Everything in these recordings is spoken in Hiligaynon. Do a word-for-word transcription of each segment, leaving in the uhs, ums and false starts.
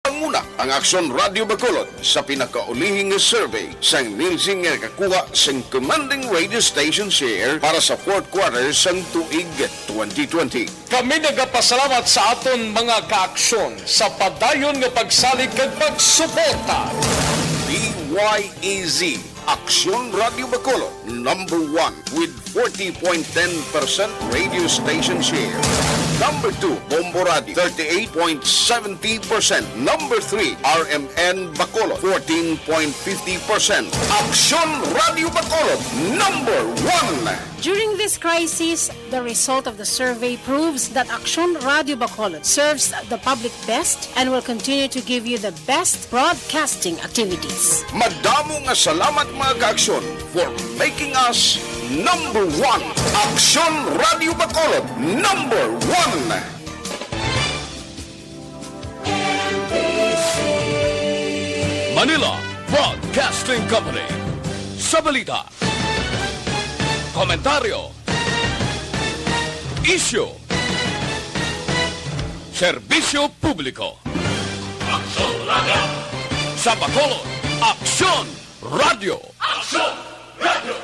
Panguna ang Aksyon Radio Bacolod sa pinakaulihing nga survey sang Nielsen nga nakakuha sang commanding radio station share para sa fourth quarter sang tuig twenty twenty. Kami nagapasalamat sa aton mga kaaksyon sa padayon nga pagsalig kag pagsuporta. D Y E Z, Aksyon Radio Bacolod, number one with forty point ten percent radio station share. Number two, Bombo Radio, thirty-eight point seventy percent. Number three, R M N Bacolod, fourteen point fifty percent. Aksyon Radio Bacolod, number one. During this crisis, the result of the survey proves that Aksyon Radio Bacolod serves the public best and will continue to give you the best broadcasting activities. Madamo nga salamat, mga kaaksyon, for making us number one. Aksyon Radio Bacolod, number one. Manila Broadcasting Company. Sa balita, komentaryo, isyu, serbisyo publiko. Aksyon Radio. Sa Bacolod, Aksyon Radio. Aksyon Radio.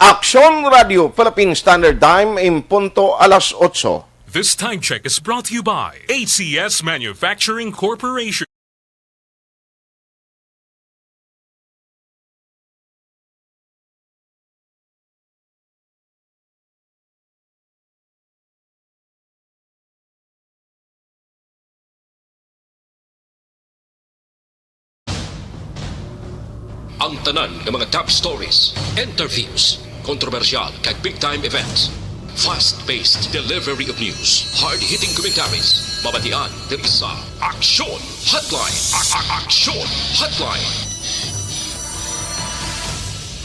Aksyon Radio, Philippine Standard Time, in punto alas otso. This time check is brought to you by A C S Manufacturing Corporation. Ang tanan nga mga top stories, interviews, kontrobersyal kag big time events. Fast-paced delivery of news, hard-hitting commentaries, mabatian diri sa Aksyon Hotline. A- a- Aksyon Hotline.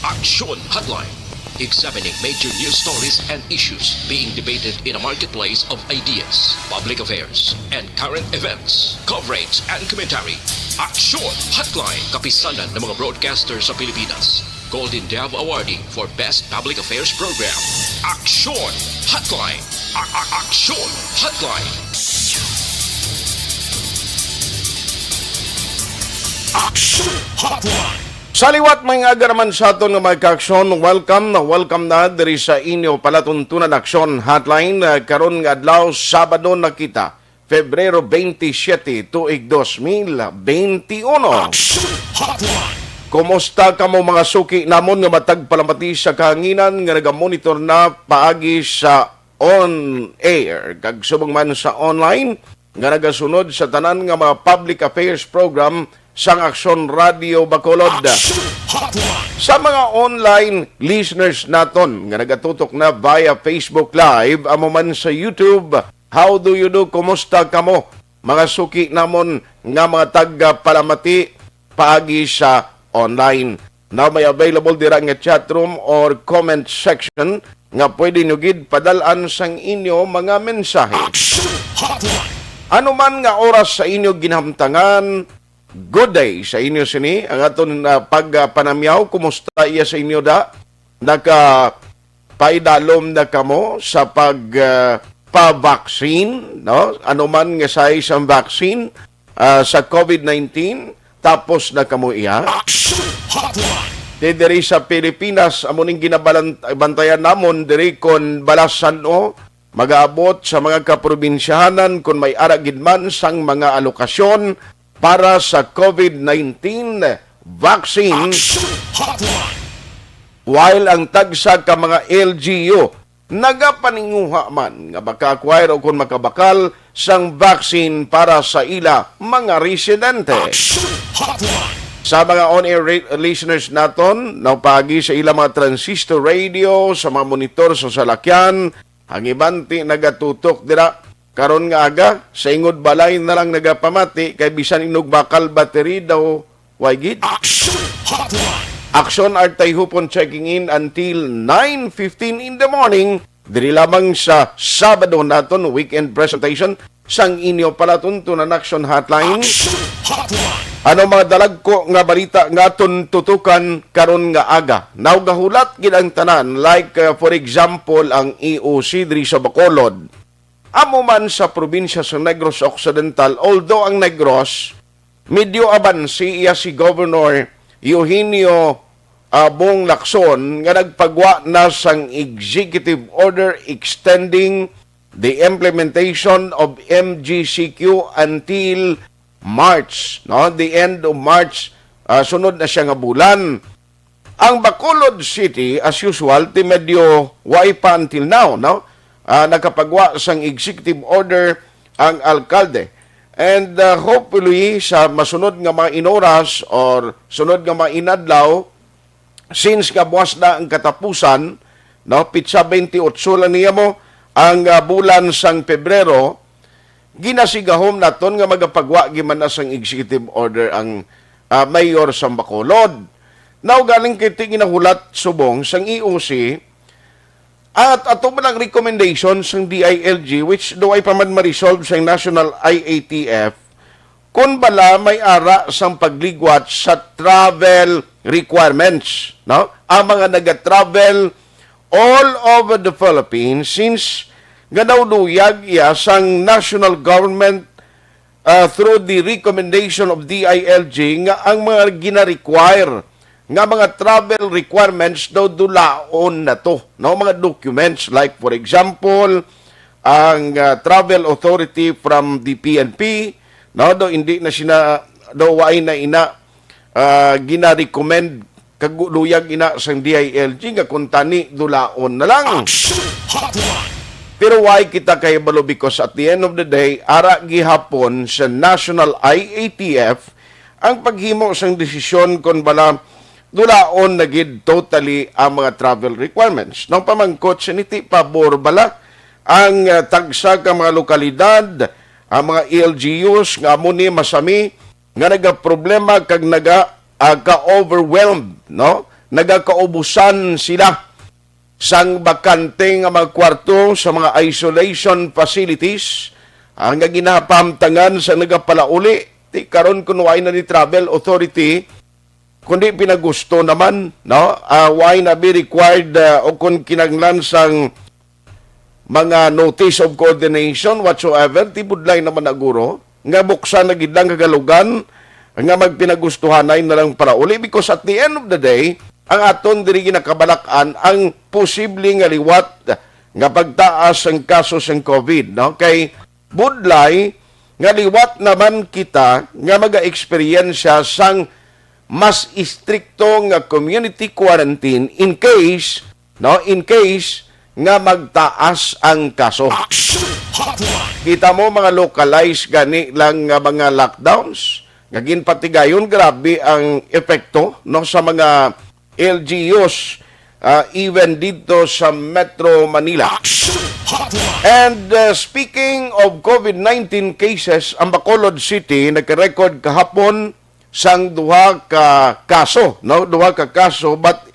Aksyon Hotline. Examining major news stories and issues being debated in a marketplace of ideas, public affairs, and current events. Coverage and commentary. Aksyon Hotline. Kapisanan ng mga broadcaster sa Pilipinas. Golden Dove Awardee for Best Public Affairs Program. Aksyon Hotline. A- a- Aksyon Hotline. Aksyon Hotline. Sa liwat, may nga aga naman sa aton nga mga kaaksyon, welcome na welcome na diri sa inyo palatuntunan Aksyon Hotline. Ah, karon nga adlaw, Sabado na kita, Febrero twenty-seven, tuig dos mil twenty-one. Aksyon Hotline. Kumusta kamo, mga suki namon nga matag palamati sa kahanginan nga nagamonitor na paagi sa on air kag subong man sa online nga nagasunod sa tanan nga mga public affairs program sang Aksyon Radio Bacolod? Aksyon Hotline. Sa mga online listeners naton nga nagatutok na via Facebook Live, amo man sa YouTube, how do you do? Kumusta kamo, mga suki namon nga mga tagpalamati paagi sa online? Now, may available dira nga chat room or comment section nga pwede nyo gid padal-an sang inyo mga mensahe. Action Hotline. Ano man nga oras sa inyo ginhamtangan, good day sa inyo sini. Ang aton, ah, pagpanamyaw, kumusta iya sa inyo, da? Naka paidalom na kamo sa pag, ah, pa-vaccine, no? Ano man nga size ang vaccine, ah, sa covid nineteen, tapos na kamo iya? Action Hotline. Di diri sa Pilipinas, amo ning ginabalan-, bantayan namon diri kon balasan o magaabot sa mga kaprobinsyahanan kon may ara gid man sang mga alokasyon para sa covid nineteen vaccine. Action Hotline. While ang tagsa ka mga L G U nagapaninguha man nga maka-acquire o kon makabakal sang vaccine para sa ila mga residente. Action Hotline. Sa mga on-air re-, listeners naton, napaagi sa ila mga transistor radio, sa mga monitor sa salakyan, ang iban ti nagatutok dira. Karon nga aga, sa ingod balay na lang nagapamati, kay bisan inog bakal battery daw, way gid. Action Hotline. Action Artay Hupon checking in until nine fifteen in the morning. Diri lamang sa Sabado naton weekend presentation sang inyo palatuntunan Action Hotline. Action Hotline. Ano mga dalagko nga balita nga aton tutukan karon nga aga? Now, gahulat gid ang tanan, like, uh, for example, ang E O C diri sa Bacolod. Amo man sa probinsya sa Negros Occidental, although ang Negros, medyo abansi iya si Governor Eugenio, ah, Bong Lacson nga nagpagwa na sang executive order extending the implementation of M G C Q until March, no? The end of March, ah, sunod na siya nga bulan. Ang Bacolod City, as usual, ti medyo way pa until now, no? Ah, nakapagwa sang executive order ang alkalde. And, ah, hopefully, sa masunod nga mga inoras or sunod nga mga inadlaw, since nga buwas na ang katapusan, no, pitsa twenty-eight lang niya mo ang, ah, bulan sang Pebrero, ginasigahom naton nga magapagwa gyud man na sang executive order ang, ah, mayor sang Bacolod. Now, galing kay ti ginahulat subong sang E O C, at ato man ang recommendation sang D I L G, which do ay pa man ma-resolve sang National I A T F, kung bala may ara sang pagliwat sa travel requirements, no? Ang mga nag-travel all over the Philippines, since nga daw luyag iya sang national government, ah, through the recommendation of D I L G, nga ang mga gina-require nga mga travel requirements daw dulaon na to, no? Mga documents, like, for example, ang, ah, travel authority from the P N P, no? Daw hindi na sina, daw waay na ina, ah, gina-recommend kag luyag ina sang D I L G nga kuntani dulaon na lang. Action Hotline. Pero why kita kay balo? Because at the end of the day, ara gihapon sa National I A T F ang paghimo sang desisyon kon bala dulaon na gid totally ang mga travel requirements. Nang pamangkot sa niti, pabor bala ang, ah, tagsa ka mga lokalidad, ang mga L G Us nga amo ni masami nga nagaproblema kag naga, ah, ka-overwhelmed, no? Nagakaubusan sila sang bakante nga mga kwarto sa mga isolation facilities, ang nga ginapahamtangan sa nagapalauli. Ti karon kun way na ni travel authority, kundi pinagusto naman, no? Ah, way na be required, ah, o kun kinahanglan sang mga notice of coordination whatsoever, ti budlay naman na guro nga buksan na gid lang kagalugan nga magpinagustuhanay na lang palauli, because at the end of the day, ang aton diri ginakabalak-an ang posible nga liwat nga pagtaas ang kaso sang COVID, no? Kay budlay nga liwat naman kita nga maga-eksperyensya sang mas istrikto nga community quarantine in case, no, in case nga magtaas ang kaso. Action Hotline. Kita mo, mga localized gani lang nga mga lockdowns nga ginpatigayon, grabe ang epekto, no, sa mga L G Us, ah, even dito sa Metro Manila. Action Hotline. And, uh, speaking of COVID nineteen cases, ang Bacolod City nagka-record kahapon sang duha ka kaso, no? Duha ka kaso, but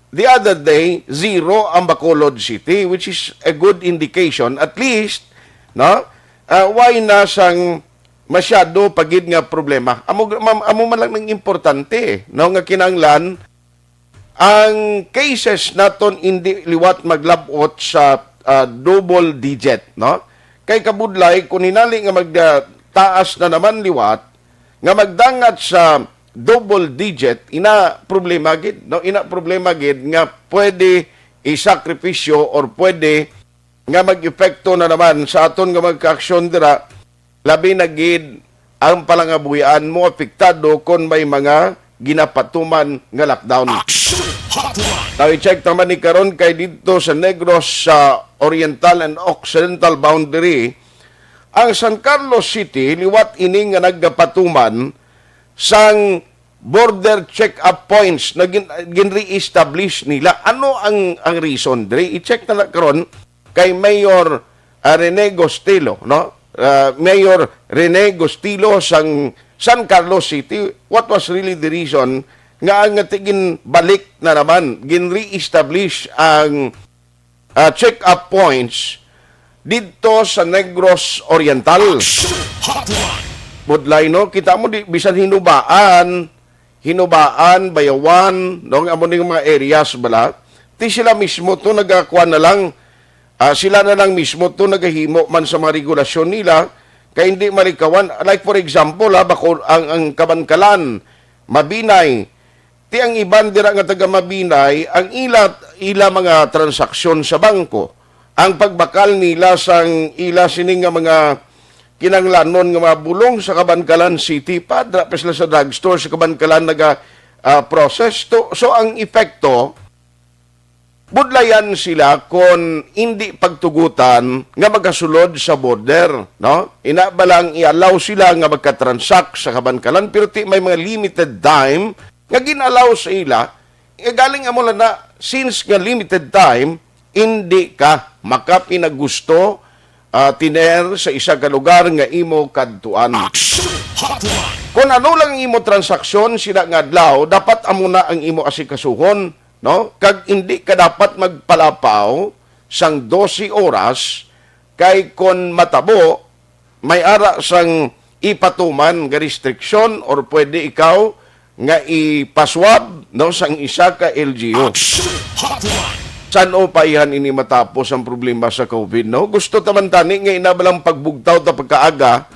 the other day, zero ang Bacolod City, which is a good indication. At least, no? Ah, way na sang masyado pa gid nga problema. Amo, amo man lang ang importante, no? Nga kinahanglan ang cases naton hindi liwat maglab-ot sa, ah, double digit, no? Kay kabudlay, kung hinali nga mag, ah, taas na naman liwat, nga magdangat sa double digit, ina problema gid, no? Ina problema gid nga pwede isakripisyo or pwede nga mag-epekto na naman sa aton nga mga kaaksyon dira, labi na gid ang palangabuhian mo apektado kon may mga ginapatuman nga lockdown. Action Hotline. Now, i-check naman ni karon kay dito sa Negros, sa Oriental and Occidental Boundary, ang San Carlos City, liwat ini nga nagapatuman sang border check-up points na gin-, gin-re-establish nila. Ano ang, ang reason diri? I-check na lang karon kay Mayor, ah, Rene Gostilo, no? Ah, Mayor Rene Gostilo sang San Carlos City, what was really the reason nga ang ginbalik na naman, gin-re-establish ang, ah, check-up points didto sa Negros Oriental? Action Hotline. Budlay, no? Kita mo, di, bisan Hinubaan, Hinubaan, Bayawan, no? Amo ning mga areas bala. Ti sila mismo to nagakuha na lang, Ah, sila na lang mismo to nagahimo man sa mga regulasyon nila, kay hindi malikawan. Like, for example, ha, bako ang, ang Kabankalan, Mabinay, ti ang iban dira nga taga Mabinay, ang ila, ila mga transaksyon sa bangko, ang pagbakal nila sang ila sini nga mga kinahanglanon nga mga bulong sa Kabankalan City, pa dira pa sila sa drugstore sa Kabankalan naga, ah, process to. So, ang epekto, budlayan sila kon indi pagtugutan nga magasulod sa border, no? Ina ba lang i-allow sila nga magka-transact sa Kabankalan, pero ti may mga limited time nga gin-allow sa ila, nga galing amo lang na, since nga limited time, indi ka makapinagusto, ah, tiner sa isa ka lugar nga imo kadtuan. Action Hotline! Kung ano lang ang imo transaksyon sila nga adlaw, dapat amo na ang imo asikasuhon, no? Kag indi ka dapat magpalapaw sang dose oras, kay kon matabo, may ara sang ipatuman nga restriction or pwede ikaw nga ipaswab, no, sang isa ka L G U. Action Hotline! San-o pa ihan ini matapos ang problema sa COVID, no? Gusto ta man tani nga ina ba lang pagbugtaw ta pagkaaga,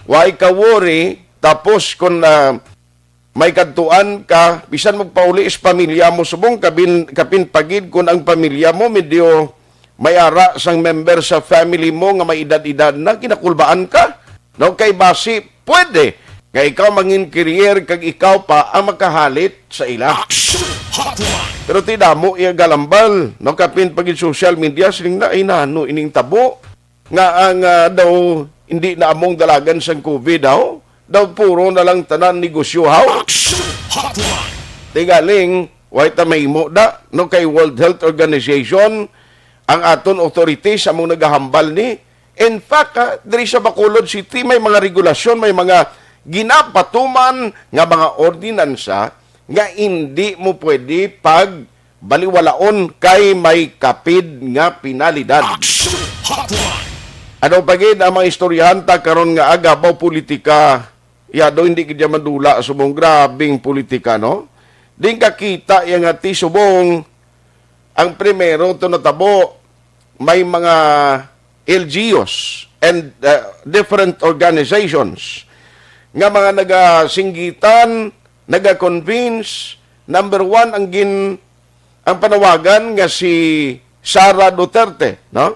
way ka worry, tapos kung, ah, may kadtuan ka, bisan magpauli sa pamilya mo, subong kabin-, kapin pa gid kung ang pamilya mo medyo may ara sang member sa family mo nga may edad-edad na, kinakulbaan ka. No, kay basi pwede nga ikaw mangin carrier kag ikaw pa ang makahalit sa ila. Action Hotline! Pero ti damo iya galambal, no, kapin pa gid social media, siling na, "Ay, nano ining tabo nga ang, ah, daw hindi na among dalagan sang COVID, haw? Daw puro na lang tanan negosyo, haw?" Action Hotline! Ti galing, way ta mahimo da, no, kay World Health Organization, ang aton authorities among nagahambal ni. In fact, ha, diri sa Bacolod City, may mga regulasyon, may mga ginapatuman nga mga ordinansa nga indi mo pwede pagbaliwalaon kay may kapid nga penalidad. Action Hotline! Ano pa gid ang mga istoryahan ta karon nga aga, baw politika? Ya, do hindi gid ya madula subong, grabing politika, no? Di ka kita ya nga ti subong ang primero to natabo, may mga L G Us and, uh, different organizations nga mga nagasinggitan, naga-convince. Number one ang gin-, ang panawagan nga si Sara Duterte, no?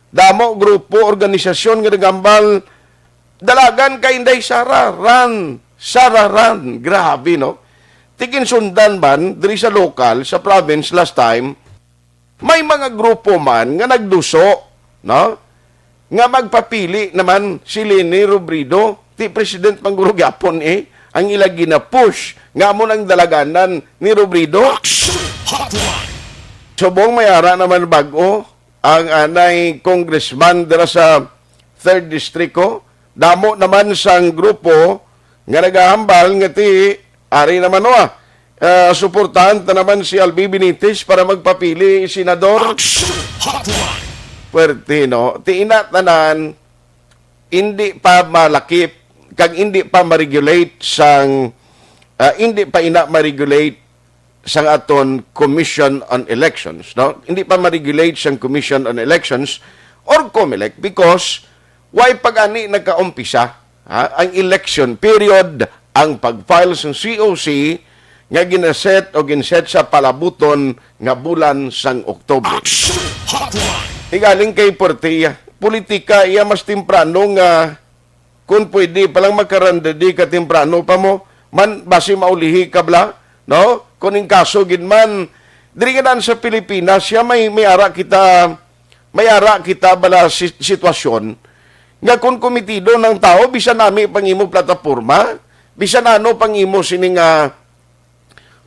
Damo grupo, organisasyon nga nagambal, "Dalagan ka, Inday Sara, run! Sara, run!" Grabe, no? Ti ginsundan man diri sa lokal, sa province last time, may mga grupo man nga nagduso, no? Nga magpapili naman si Leni Robredo, ti president man guro gyapon, eh, ang ila gina-push nga amo nang dalaganan ni Robredo. Action Hotline! Subong may ara naman bag-o ang anay congressman dira sa third district ko. Damo naman sang grupo nga nagahambal nga ti ari naman, no, ah, ah, suportahan ta naman si Albi Benitez para magpapili senador. Action Hotline! Puwerte, no? Ti ina tanan, hindi pa malakip, kag hindi pa ma-regulate sang, ah, hindi pa ina ma-regulate sang aton Commission on Elections, no? Hindi pa ma-regulate sang Commission on Elections or COMELEC because way pa gani nagkaumpisa, ha, ang election period, ang pag-file sang C O C nga ginaset o ginset sa palabuton nga bulan sang Oktubre. Action Hotline! Igaling kay puwerte, politika iya mas temprano nga Kung pwede pa lang, makarandadi ka temprano pa mo, man, basi maulihi ka bala, no? Kung in kaso gid man, diri nga daan sa Pilipinas, siya may, may ara kita, may ara kita bala si-, sitwasyon nga kung komitido ng tao, bisan nami pang imo plataporma, bisan ano pang imo sini nga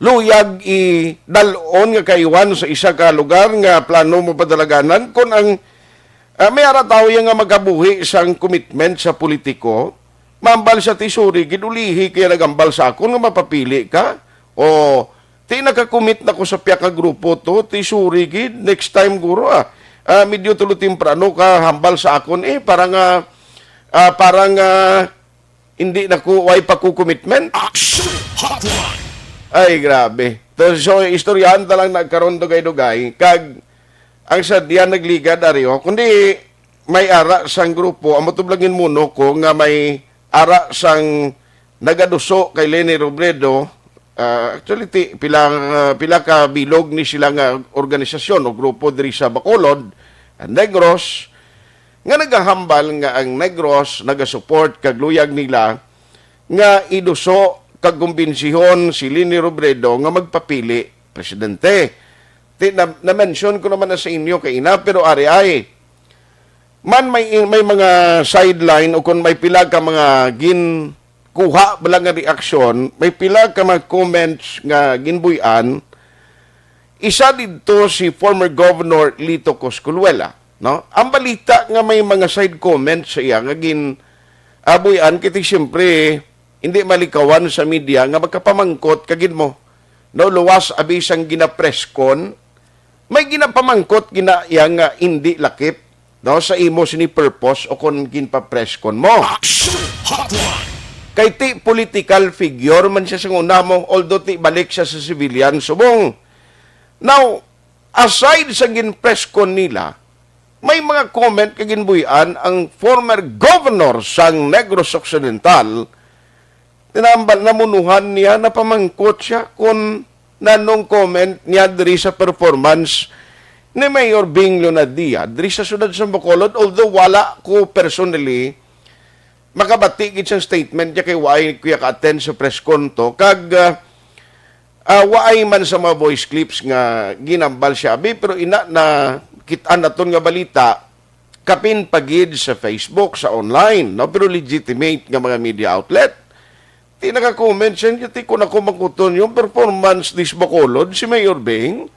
luyag idal-on nga kaiwan sa isa ka lugar nga plano mo padalagan, kon ang, ah, may ara tawo iya nga magabuhi sang commitment sa politiko, mambal sa ti suri gid, ulihi kaya nagambal sa akon nga mapapili ka. O ti nakakommit na ko sa piya ka grupo to, ti suri gid, next time guro, ah, ah, medyo tulo temprano ka hambal sa akon, eh, para nga, ah, para nga hindi na ko, way pa ko commitment. Action Hotline! Ay, grabe. To, so, istoryahan ta lang nagkaron dugay-dugay. Kag, Ang sadya nagligad, ari, oh, kundi may ara sang grupo, amo to lang ginmuno ko nga may ara sang nagaduso kay Leni Robredo. Ah, actually, ti, pila, ah, pila ka bilog ni sila nga organisasyon o grupo diri sa Bacolod, ang Negros, nga nagahambal nga ang Negros nagasupport kag luyag nila nga iduso kag kumbinsihon si Leni Robredo nga magpapili presidente. Ti, na, na-mention ko naman na sa inyo kay ina, pero ari ay, man may, may mga sideline o kung may pila ka mga ginkuha bala nga reaksyon, may pila ka mga comments nga ginbuy-an, isa didto si former Governor Lito Cosculuela, no? Ang balita nga may mga side comments sa iya nga gin-abuy-an, kiti siyempre, hindi malikawan sa media nga magkapamangkot ka gid mo. No, luwas abi sang gina-press con, may ginapamangkot gina iya nga hindi lakip, no, sa imo sini purpose o kon ginpa-press con mo. Action Hotline! Kay ti political figure man siya sa una mo, although ti balik siya sa civilian subong. Now, aside sa gin-press con nila, may mga comment kag ginbuy-an ang former governor sang Negros Occidental. Tinambal, namunuhan niya, napamangkot siya kung nanong comment niya diri sa performance ni Mayor Bing Leonadia diri sa siyudad sa Bacolod, although wala ko personally makabati gid sang statement niya kay wala ko ya ka-attend sa press con to, kag, ah, ah, waay man sa mga voice clips nga ginambal siya abi, pero ina na kit-an naton nga balita, kapin pa gid sa Facebook, sa online, no? Pero legitimate nga mga media outlet. Ti naka-comment siya, ti kun ako mangkuton yung performance this Bacolod, si Mayor Bing,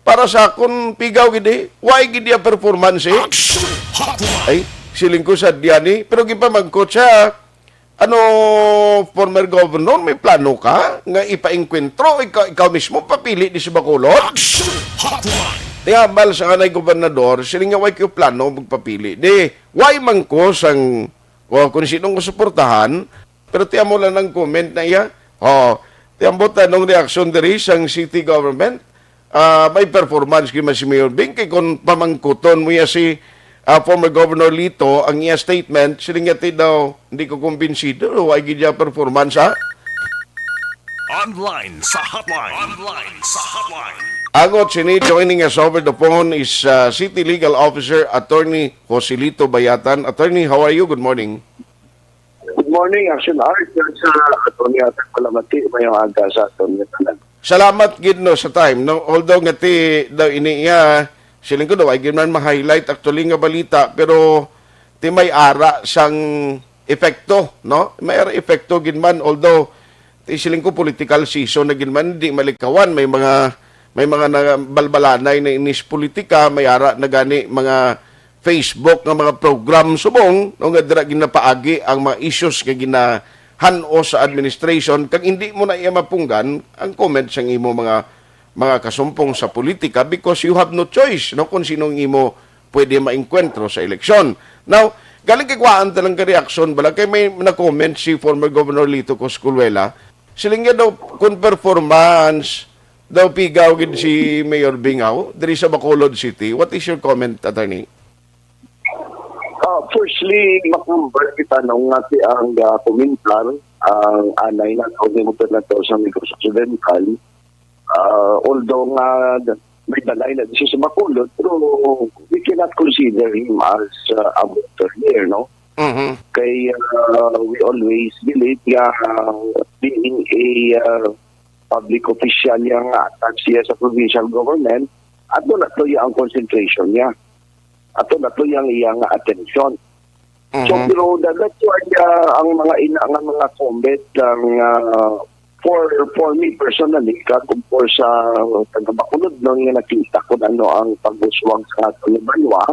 para sa akon pigaw gid eh. Why gid iya performance eh? Action Hotline! Ay, siling ko sa diyan eh. Pero gipamangkot siya, ano, former governor, may plano ka nga ipaengkwentro, ikaw, ikaw mismo papili di sa Bacolod? Action Hotline! Tingabal sa kanay gobernador, siling nga, "Way ko plano magpapili." Di, why man ko sang, o kung sino ko suportahan, pero tiyan mo lang ang comment na iya. O, tiyan mo tanong reaction diri sang city government. Ah, may performance kay si Mayor Bing, kay kung pamangkuton mo ya si, ah, former Governor Lito, ang iya statement, siling nga ti daw, "Hindi ko kumbinsido, wa gid iya performance, ha?" Online sa hotline. Online sa hotline. Agot sini, joining us over the phone is, ah, City Legal Officer Attorney Joselito Bayatan. Attorney, how are you? Good morning. Good morning, Action Art. Sa Attorney Art, palamati, mayong aga sa aton nga tanan. Salamat gid, no, sa time, no? Although nga ti daw ini iya, siling ko daw, ay gid man ma-highlight actually nga balita, pero ti may ara sang epekto, no? May ara epekto gid man, although ti siling ko political season na gid man, di malikawan, may mga, may mga nabalbalanay na inis politika, may ara na gani mga Facebook nga mga program subong, no, nga dira ginapaagi ang mga issues nga ginahan-o sa administration, kag hindi mo na iya mapunggan ang comment sang imo mga, mga kasumpong sa politika, because you have no choice, no, kung sino ang imo pwede maengkwentro sa eleksyon. Now, galing kay kuhaan ta lang ka reaksyon bala kay may na-comment si former Governor Lito Cosculuela. Siling niya daw, kung performance daw, pigaw gid si Mayor Bing aw diri sa Bacolod City. What is your comment, Attorney? Ah, firstly, makumbar kita nung nga ti ang, ah, komentar, ang anay na tawag ni Gobernador sa Negros Occidental. Ah, although nga may balay na dito sa Bacolod, pero we cannot consider him as, ah, a voter here, no? Mhm. Kay, ah, we always believe nga, ah, being a, ah, public official niya nga attached siya sa provincial government, ato na to ang concentration niya. Ato na to ang iyang attention. So, Mhm. pero that, that's why, ah, ang mga ina nga mga comment ang, ah, for, for me personally, kag of course sa taga Bacolod, no, nga nakita ko na, ano, ang pag-uswag sa aton nga banwa,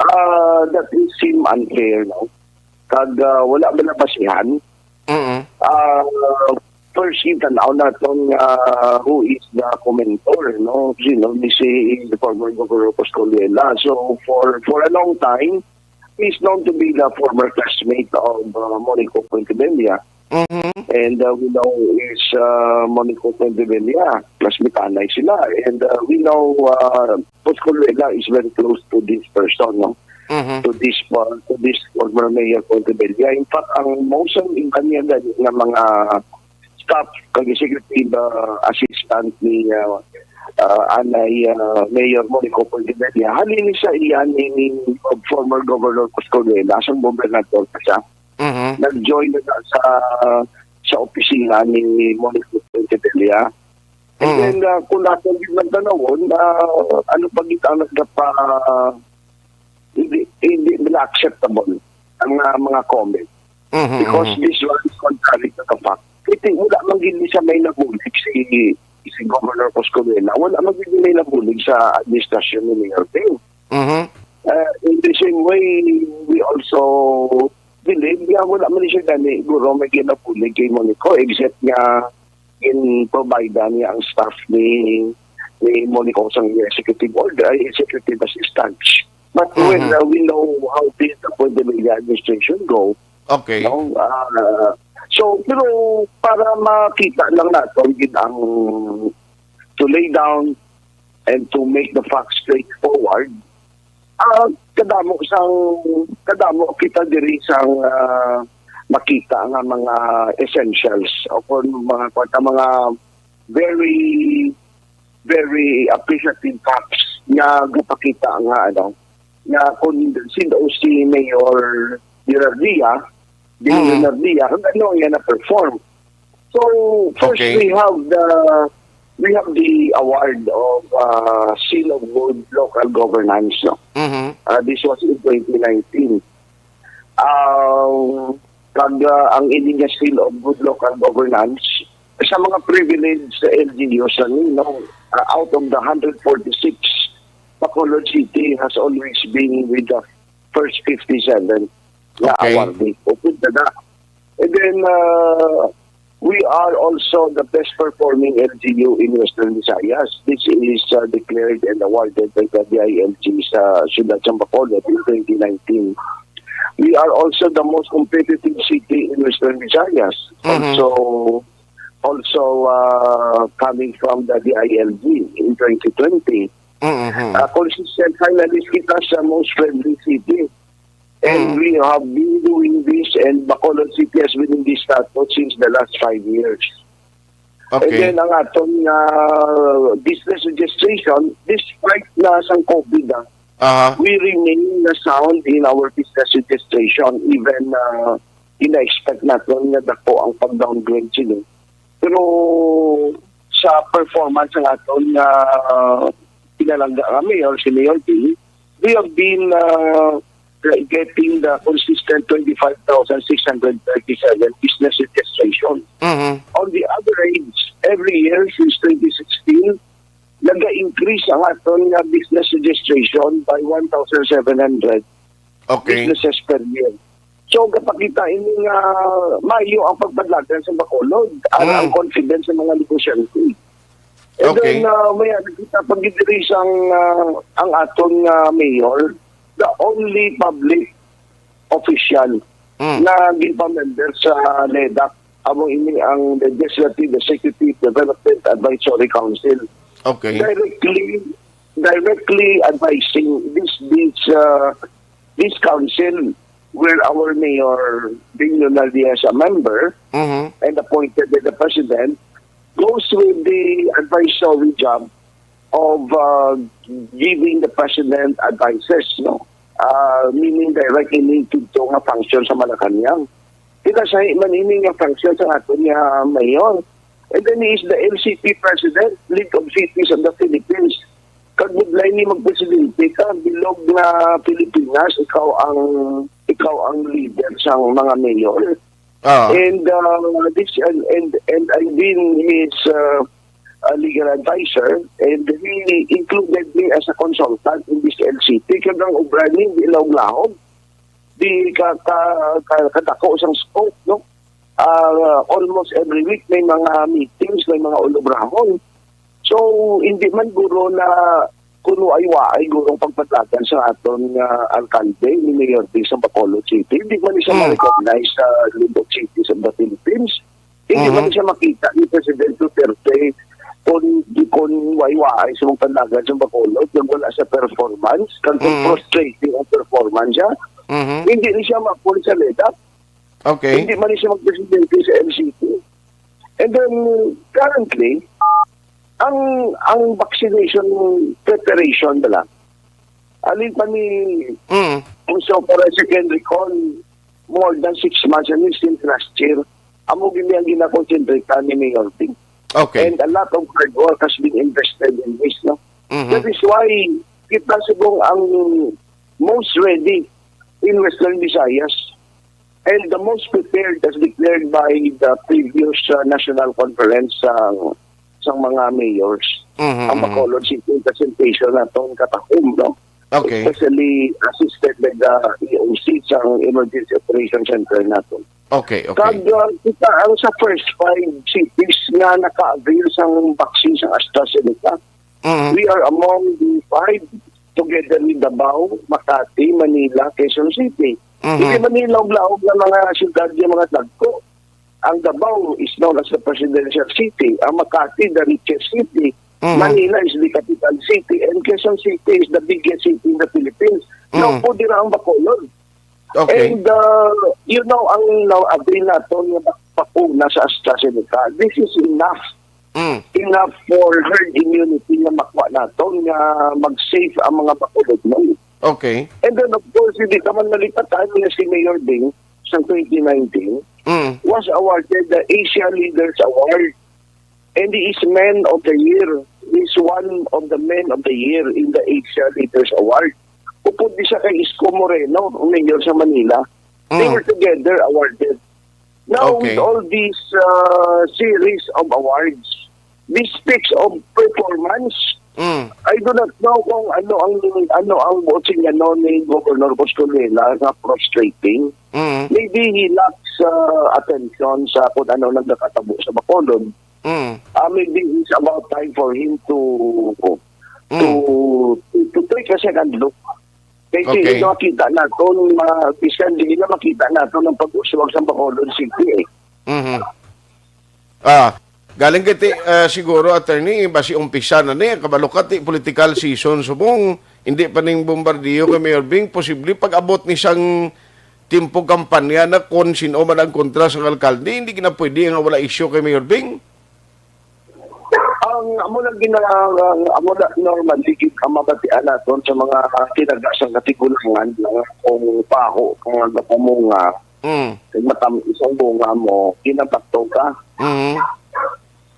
ah, that is seem unfair, no? Kag, ah, wala ba nabasihan? Mm. Ah, first, yung tanaw naton, ah, who is the commenter, no? You know, this is the former Governor Coscoluela. So, for, for a long time, he's known to be the former classmate of, ah, Monico Quintanilla. Mhm. And uh, we know is uh, Monico Quintanilla, classmate-anay sila. And uh, we know uh, Pascualuela is very close to this person, no? Mhm. To this uh, to this former Mayor Quintanilla. In fact, ang most of ang kanya gani nga mga staff kag executive uh, assistant ni uh, uh, anay uh, Mayor Monico Quintanilla, halin ni sa iya ni, ni former Governor Pascualuela, sang gobernador pa siya. Mhm. Nag-join na sa, sa sa opisina ni Monico Quintanilla. And Mhm. then, uh, kung natin din magtanawon, uh, ano pa gid ang nagpa hindi hindi nila acceptable ang uh, mga comment. Mhm, Because mhm. This one is contrary to the fact. Kasi wala man gid siya may nabulig si si Governor Pascualuela. Wala man gid may nabulig sa administrasyon ni Mayor Ding. Mhm. Uh, in the same way, we also believe nga wala man siya gani guro may ginabulig kay Monico, except nga in provide niya ang staff ni ni Monico sang executive order, ay executive assistant. But Mhm. when uh, we know how this the Puente Villa administration go, Okay. no? Uh, so, pero para makita lang natin gid ang to lay down and to make the facts straightforward, ah, kadamo sang kadamo kita diri sang ah, makita nga mga essentials o kung mga kwarta mga very very appreciative facts nga gapakita nga ano nga kung sino si Mayor Leonardia, Ding Mm. Leonardia, kung ano ang iya na-perform. So, first Okay. we have the we have the award of uh, Seal of Good Local Governance. No? Mhm. Uh, this was in twenty nineteen. Um, kag uh, ang ini nga Seal of Good Local Governance sa mga privileged sa L G Us, ano, no, uh, out of the one hundred forty-six, Bacolod City has always been with the first fifty-seven na Okay. awardee. Upod na na. And then, uh, we are also the best performing L G U in Western Visayas. This is uh, declared and awarded by the D I L G sa Siyudad sa Bacolod in twenty nineteen. We are also the most competitive city in Western Visayas. Mhm. Also, also uh, coming from the D I L G in twenty twenty. Mhm. Uh, consistent finalist kita sa most friendly city. And Mm. we have been doing this and Bacolod City has been in this status since the last five years. And Okay. then ang aton nga business registration, despite na sang COVID, ah, Aha. we remain na sound in our business registration, even uh, ina-expect natin nga dako ang pag-downgrade sila. Pero sa performance ng aton nga uh, pinalangga nga mayor, si Mayor Bill, we have been uh, getting the consistent twenty-five thousand six hundred thirty-seven business registration. Mhm. On the average, every year since twenty sixteen, naga-increase ang aton nga business registration by one thousand seven hundred Okay. businesses per year. So, kapakita ini nga maayo ang pagpadlagan sa Bacolod, ang, Mm. ang confidence sa mga negosyante. And Okay. then, uh, may nakita pag diri sang uh, ang aton nga mayor, the only public official Mm. na ginpamember sa LEDAC, amo ini ang Legislative Executive Development Advisory Council. Okay. Directly, directly advising this this uh, this council where our mayor Ding Leonardia is a member Mhm. and appointed by the president goes with the advisory job of uh, giving the president advices, no? Uh, meaning directly linked to nga function sa Malacañang. Kita sa man ini nga function sa aton nga mayor. And then he is the L C P president, League of Cities of the Philippines. Kag budlay ni magpresidente ka, bilog nga Pilipinas, ikaw ang ikaw ang leader sa mga mayor. Ah. And uh, this and and and I've been his uh, uh, legal advisor, and he included me as a consultant in this L C P. Kag ang obra ni di laog-laog, di ka, ka, ka kadako sang scope, no? Uh, almost every week may mga meetings, may mga ulubrahon. So, hindi man guro na kuno ay waay gurong pagpatlagan sa aton nga alkalde ni Mayor Ding sa Bacolod City. Hindi man siya Mm. ma-recognize sa Libot Cities of the Philippines. Hindi Mhm. man siya makita ni President Duterte kung, kung waay-waay sa mga pandagan sa Bacolod, kung wala sa performance, kung Mhm. frustrating ang performance siya. Mhm. Hindi ni siya ma-pull sa LEDAP. Okay. Hindi man ni siya magpresidente sa M C T. And then, currently, ang, ang vaccination preparation na lang, alin pa ni, Mm. kung sa para second recall, more than six months, and since last year, amo gini ang ginakonsentrata ni Mayor Ting. Okay. And a lot of hard work has been invested in this, no? Mhm. That is why kita subong ang most ready in Western Visayas and the most prepared as declared by the previous, uh, national conference sa, sa mga mayors. Mhm, Ang mhm. Bacolod City presentation natong katahom, no? Okay. Especially assisted by the E O C sa Emergency Operation Center nato. Okay, okay. Kag, uh, kita ang sa first five cities nga naka-avail sang vaccine sa AstraZeneca. Mhm. We are among the five together with Davao, Makati, Manila, Quezon City. Mhm. Hindi man ni laog-laog nga mga syudad nga mga dagko. Ang Davao is known as the presidential city. Ang Makati, the richest city. Mhm. Manila is the capital city. And Quezon City is the biggest city in the Philippines. Mhm. Naupod dira ang Bacolod. Okay. And, uh, you know, ang na-agree naton nga bak-, bakuna sa AstraZeneca, this is enough. Mm. Enough for herd immunity nga makuha naton nga mag-safe ang mga Bacolodnon. Okay. And then, of course, hindi ka man malipatan nga si Mayor Ding sa twenty nineteen Mm. was awarded the Asia Leaders Award. And he is Man of the Year. He is one of the Men of the Year in the Asia Leaders Award. Upod ni siya kay Isko Moreno, ang mayor sa Manila. They Mm. were together awarded. Now, Okay. with all these, uh, series of awards, this speaks of performance. Mm. I do not know kung ano ang, ano ang buot sinyanon ni Governor Coscolina nga frustrating. Mm. Maybe he lacks, uh, attention sa kung ano nagkakatabo sa Bacolod. Mm. Ah, maybe it's about time for him to, to, Mm. to, to take a second look. Kay Okay. Hindi makita naton, ma-, bisan di na makita naton ang pag-uswag sa Bacolod City, eh. Mhm. Ah, galing kay ti-, ah, siguro, attorney, basi umpisa na ni, kabalo ka, ti political season subong, hindi pa ning bombardiyo kay Mayor Bing, posible pag-abot ni sang timpo kampanya na kon sin-o man ang kontra sang alkalde, hindi gina pwede nga wala isyu kay Mayor Bing. Ang amo na gina-, ang amo na normally gid ang mabatian naton sa mga tinaga sang katigulangan nga kung baho ka nga gapamunga, Mm. kag matam-is ang bunga mo, ginabato ka. Mhm.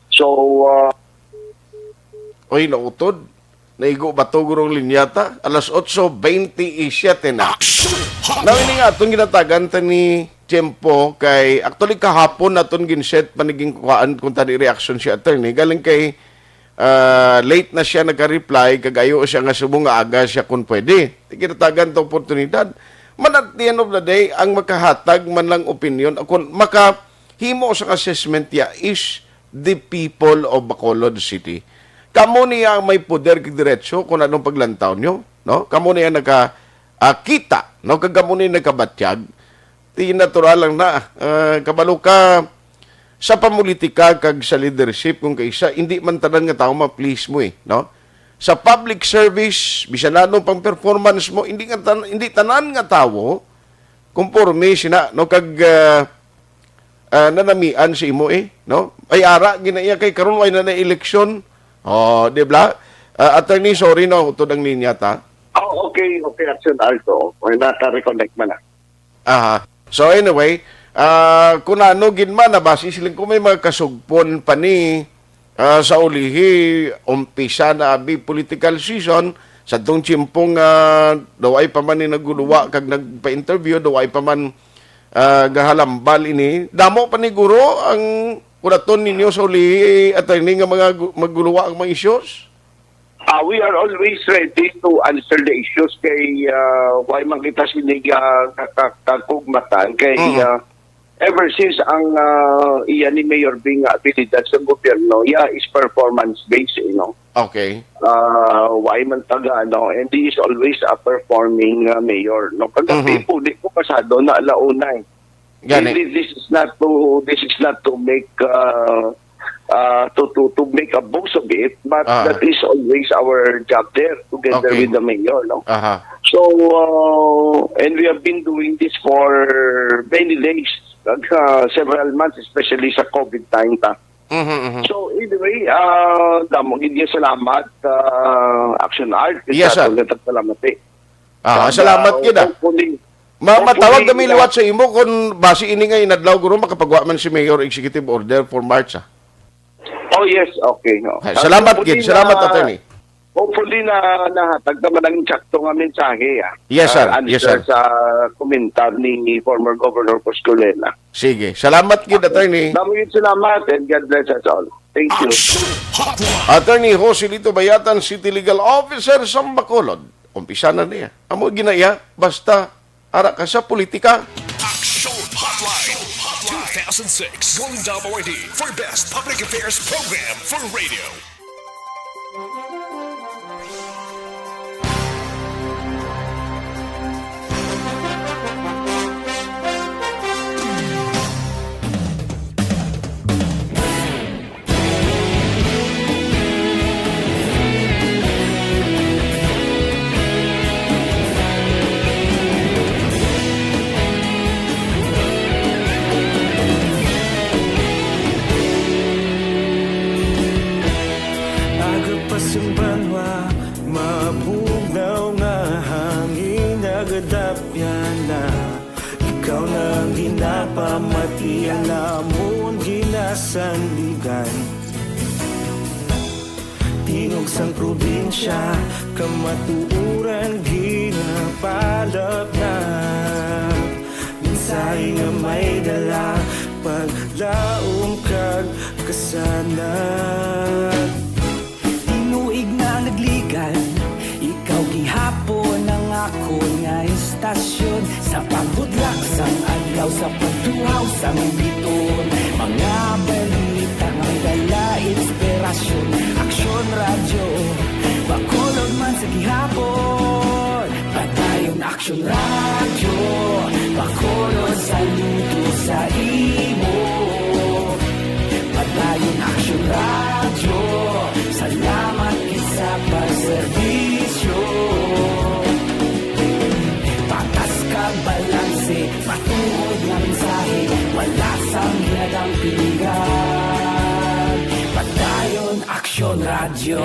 So, ah, Oy, nautod. Naigo ba to, Gurong Linyata? Alas otso bente y siete na. Now, ini nga atong ginatagan ta ni Tiempo kay actually kahapon naton ginset paniging kuhaan kung tani reaction si attorney. Galing kay, ah, late na siya nagka-reply kag ayo siya nga subong nga aga siya kung pwede. Ginatagan ta oportunidad. Man, at the end of the day, ang makahatag man lang opinion, kung makahimo sa assessment niya is the people of Bacolod City. Kamo niya ang may poder kag diretso kung anong paglantaw nyo, no? Kamo niya naka, ah, kita, no? Kag kamo niya nakabatyag. Di natural lang na, ah, kabalo ka sa pamulitika kag sa leadership kung kaisa, hindi man tanan nga tawo ma-please mo eh, no? Sa public service, bisan ano pang performance mo, hindi nga tan-, hindi tanan nga tawo kumporme sina, no? Kag, ah, ah, nanamian sa imo eh, no? Ay ara, ginaiya kay karon way na na eleksyon. Oh, di ba? Ah, attorney, sorry, no, utod ang linya ta. Oh, okay, okay, Action Alto. May naka-reconnect man na. Aha. So anyway, ah, kung ano gid man, nabasi siling ko may mga kasugpon pa ni, ah, sa ulihi, umpisa na abi political season, sa tong tiyempo nga daw ay pa man ni naguluwa kag nagpa-interview, daw ay pa man, ah, gahalambal ini. Damo pa ni guro ang kuraton ninyo sa ulihi, attorney, nga mga gu-, maguluwa ang mga issues? Ah, we are always ready to answer the issues kay, ah, why man kita sini ga ka-, ka-, kakugmatan kay, Mm. ah, ever since ang, ah, iya ni Mayor Bing nga abilidad sa gobyerno, iya is performance-based, you know. Okay. Ah, why man taga, ano, and he is always a performing, ah, mayor, no? Kagabi Mhm. po, di ko pasado na alauna, eh. Gani. Really, this is not to, this is not to make, ah, ah, to, to, to make a boast of it, but Ah. that is always our job there together Okay. with the mayor, no? Aha. So, uh, and we have been doing this for many days, uh, several months, especially sa COVID time ta. Mhm, mhm. So, anyway, ah, damo gid nga salamat, ah, Action Art. Yes, sir. Salamat, eh. Ah, salamat gid, ah. Hopefully, Ma-, matawag hopefully, kami na liwat sa imo kung basi ini nga inadlaw, guro, makapagwa man si Mayor Executive Order for March, ah. Oh, yes, okay, no. Ay, salamat gid. Hopefully Salamat, na, attorney. Hopefully na nahatag naman ang insakto nga mensahe, ah. Yes, sir. Ah, Yes, answer sir. sa komentar ni former Governor Coscolena. Sige. Salamat gid, Okay. attorney. Damo gid salamat and God bless us all. Thank you. Action Hotline. Attorney Joselito Bayatan, City Legal Officer sa Bacolod. Umpisa na niya. Amo ginaya, basta ara ka sa politika. Action Hotline two thousand six Golden Dove Awardee for Best Public Affairs Program for Radio. Aga pa sing banwa, mabugnaw nga hangin, nagadapyan na. Ikaw na ang ginapamati, ang amon ginasandigan. Tingog sang probinsya, kamatuoran ginapalapnap. Mensahe nga may dala, paglaom kag kasanag. Tinuig na nagligan, ikaw gihapon ang akon nga istasyon. Sa pagbudlak sang adlaw, sa pagtuhaw sang biton, mga balita nga may dala inspirasyon. Aksyon Radyo, Bacolod man sa gihapon. Padayon Aksyon Radyo, Bacolod, saludo sa imo. Padayon Aksyon Radyo, salamat gid sa pagserbisyo. Patas kag balanse, matuod nga mensahe, wala sang ginadampingan. Padayon Aksyon Radyo.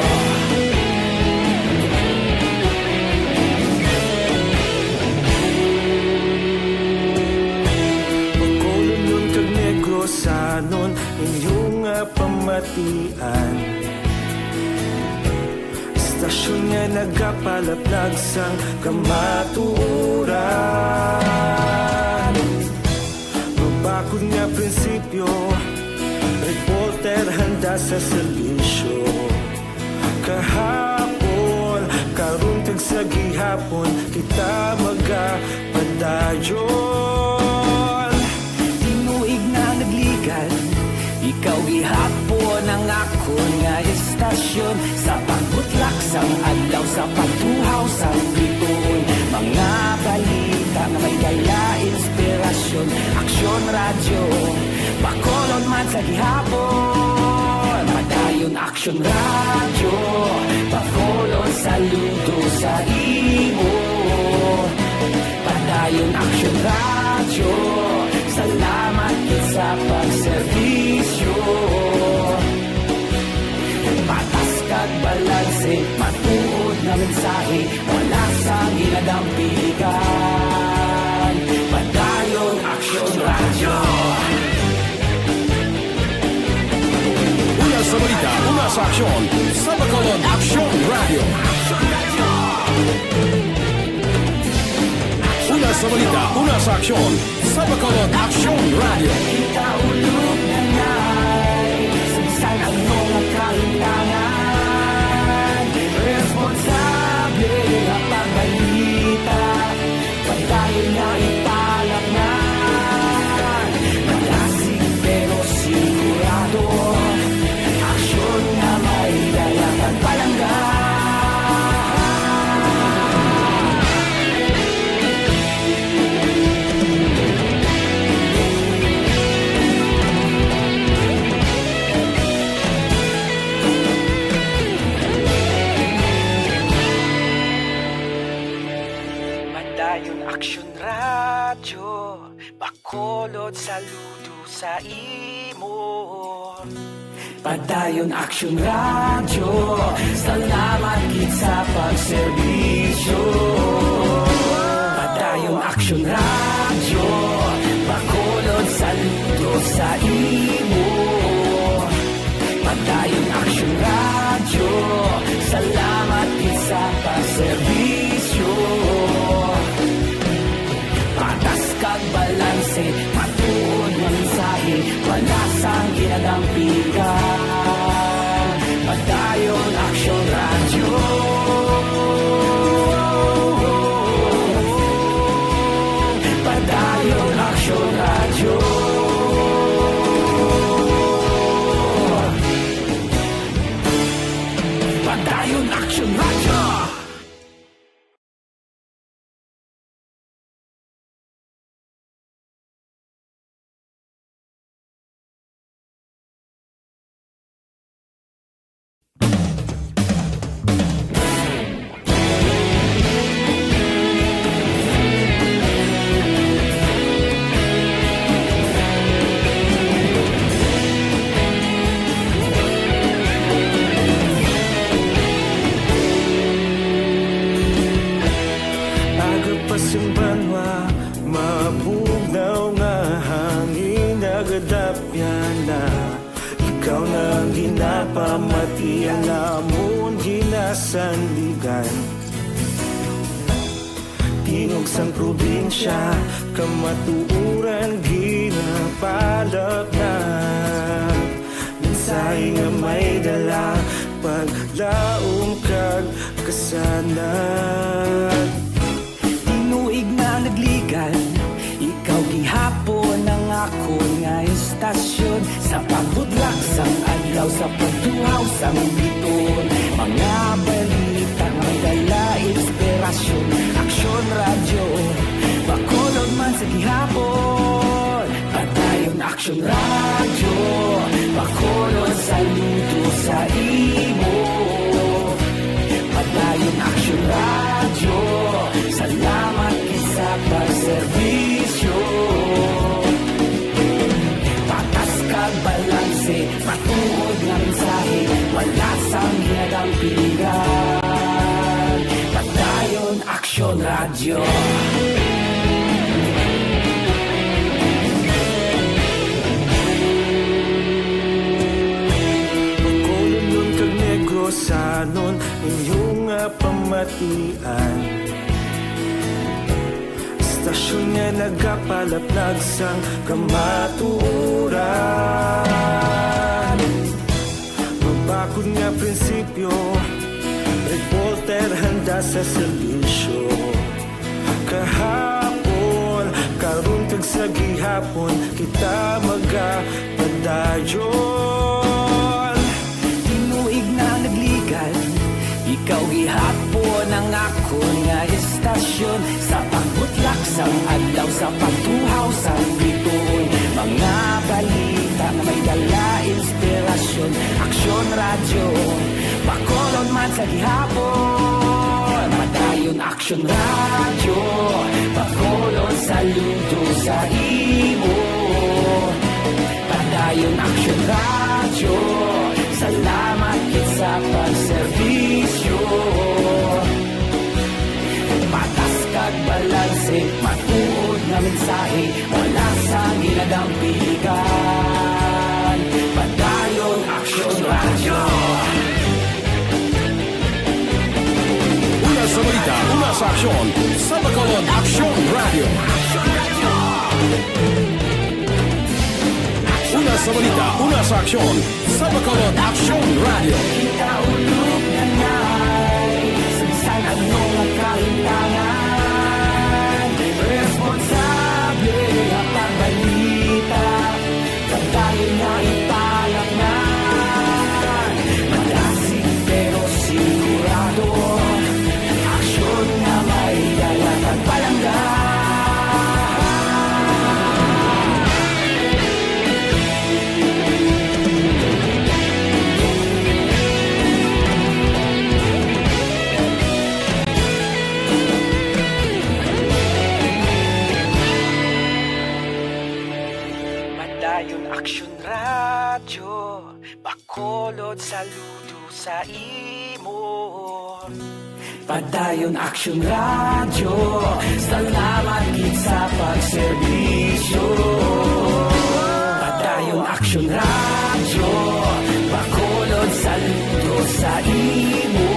Bacolodnon kag Negrosanon, inyo nga pamatian. Istasyon nga nagapalaplag sang kamatuoran. Mabakod nga prinsipyo, reporter handa sa serbisyo. Kahapon, karon kag sa gihapon, kita magapadayon. Tinuig na nagligan, ikaw gihapon ang akon nga istasyon. Sa pagbutlak sang adlaw, sa pagtuhaw sang bituon, mga balita nga may dala inspirasyon. Aksyon Radyo, Bacolod man sa gihapon. Padayon Aksyon Radyo, Bacolod, saludo sa imo. Padayon Aksyon Radyo, salamat gid sa pagserbisyo. Patas kag balanse, matuod nga mensahe, wala sang ginadampigan. Padayon Aksyon Radyo. Una sa balita, una sa aksyon, sa Bacolod Aksyon Radyo. Una sa balita, una sa aksyon, sa Bacolod Aksyon Radyo. Kita ulog na nai, sa bisan ano nga kahitangan, responsable nga pagbalita. Padayon nga ipalapngan, sa imo. Padayon Aksyon Radyo, salamat gid sa pagserbisyo. Padayon Aksyon Radyo, Bacolod, saludo sa imo. Padayon Aksyon Radyo, salamat gid sa pagserbisyo. Patas kag balanse, matuod nga mensahe, wala sang ginadampigan. Padayon Aksyon Radyo. Padayon Aksyon Radyo. Padayon Aksyon Radyo. Aga pa sing banwa, mabugnaw nga hangin nagadapyan na. Ikaw na ang ginapamati, ang amon ginasandigan. Tingog sang probinsya, kamatuoran ginapalapnag. Mensahe nga may dala, paglaom kag kasanag. Tinuig na nagligan, ikaw gihapon ang akon nga istasyon. Sa pagbutlak sang adlaw, sa pagtuhaw sang biton, mga balita may dala inspirasyon. Aksyon Radyo, Bacolod man sa gihapon. Padayon Aksyon Radyo, Bacolod, saludo sa imo. Padayon Aksyon Radyo, salamat gid sa pagserbisyo. Patas kag balanse, matuod nga mensahe, wala sang ginadampigan. Padayon Aksyon Radyo. Bacolodnon kag Negrosanon, inyo nga pamatian. Istasyon nga nagapalaplag sang kamatuoran. Mabakod nga prinsipyo, reporter handa sa serbisyo. Kahapon, karon kag sa gihapon, kita magapadayon. Tinuig na nagligan, ikaw gihapon ang akon nga istasyon. Sa pagbutlak sang adlaw, sa pagtuhaw sang bituon, mga balita nga may dala inspirasyon. Aksyon Radyo, Bacolod man sa gihapon. Padayon Aksyon Radyo, Bacolod, saludo sa imo. Padayon Aksyon Radyo, salamat gid sa pagserbisyo. Patas kag balanse, matuod nga mensahe, wala sang ginadampigan. Padayon Aksyon Radyo. Una sa balita, una sa aksyon, sa Bacolod Aksyon Radyo. Una sa balita, una sa aksyon, sa Bacolod Aksyon Radyo. Kita ulog na nay, sa bisan ano nga kahintangan, responsable nga pagbalita. Padayon nga ipalapngan, madasig pero sigurado. Aksyon nga may dala kag palangga. Padayon Aksyon Radyo, Bacolod, saludo sa imo. Padayon Aksyon Radyo, salamat gid sa pagserbisyo. Padayon Aksyon Radyo, Bacolod, saludo sa imo.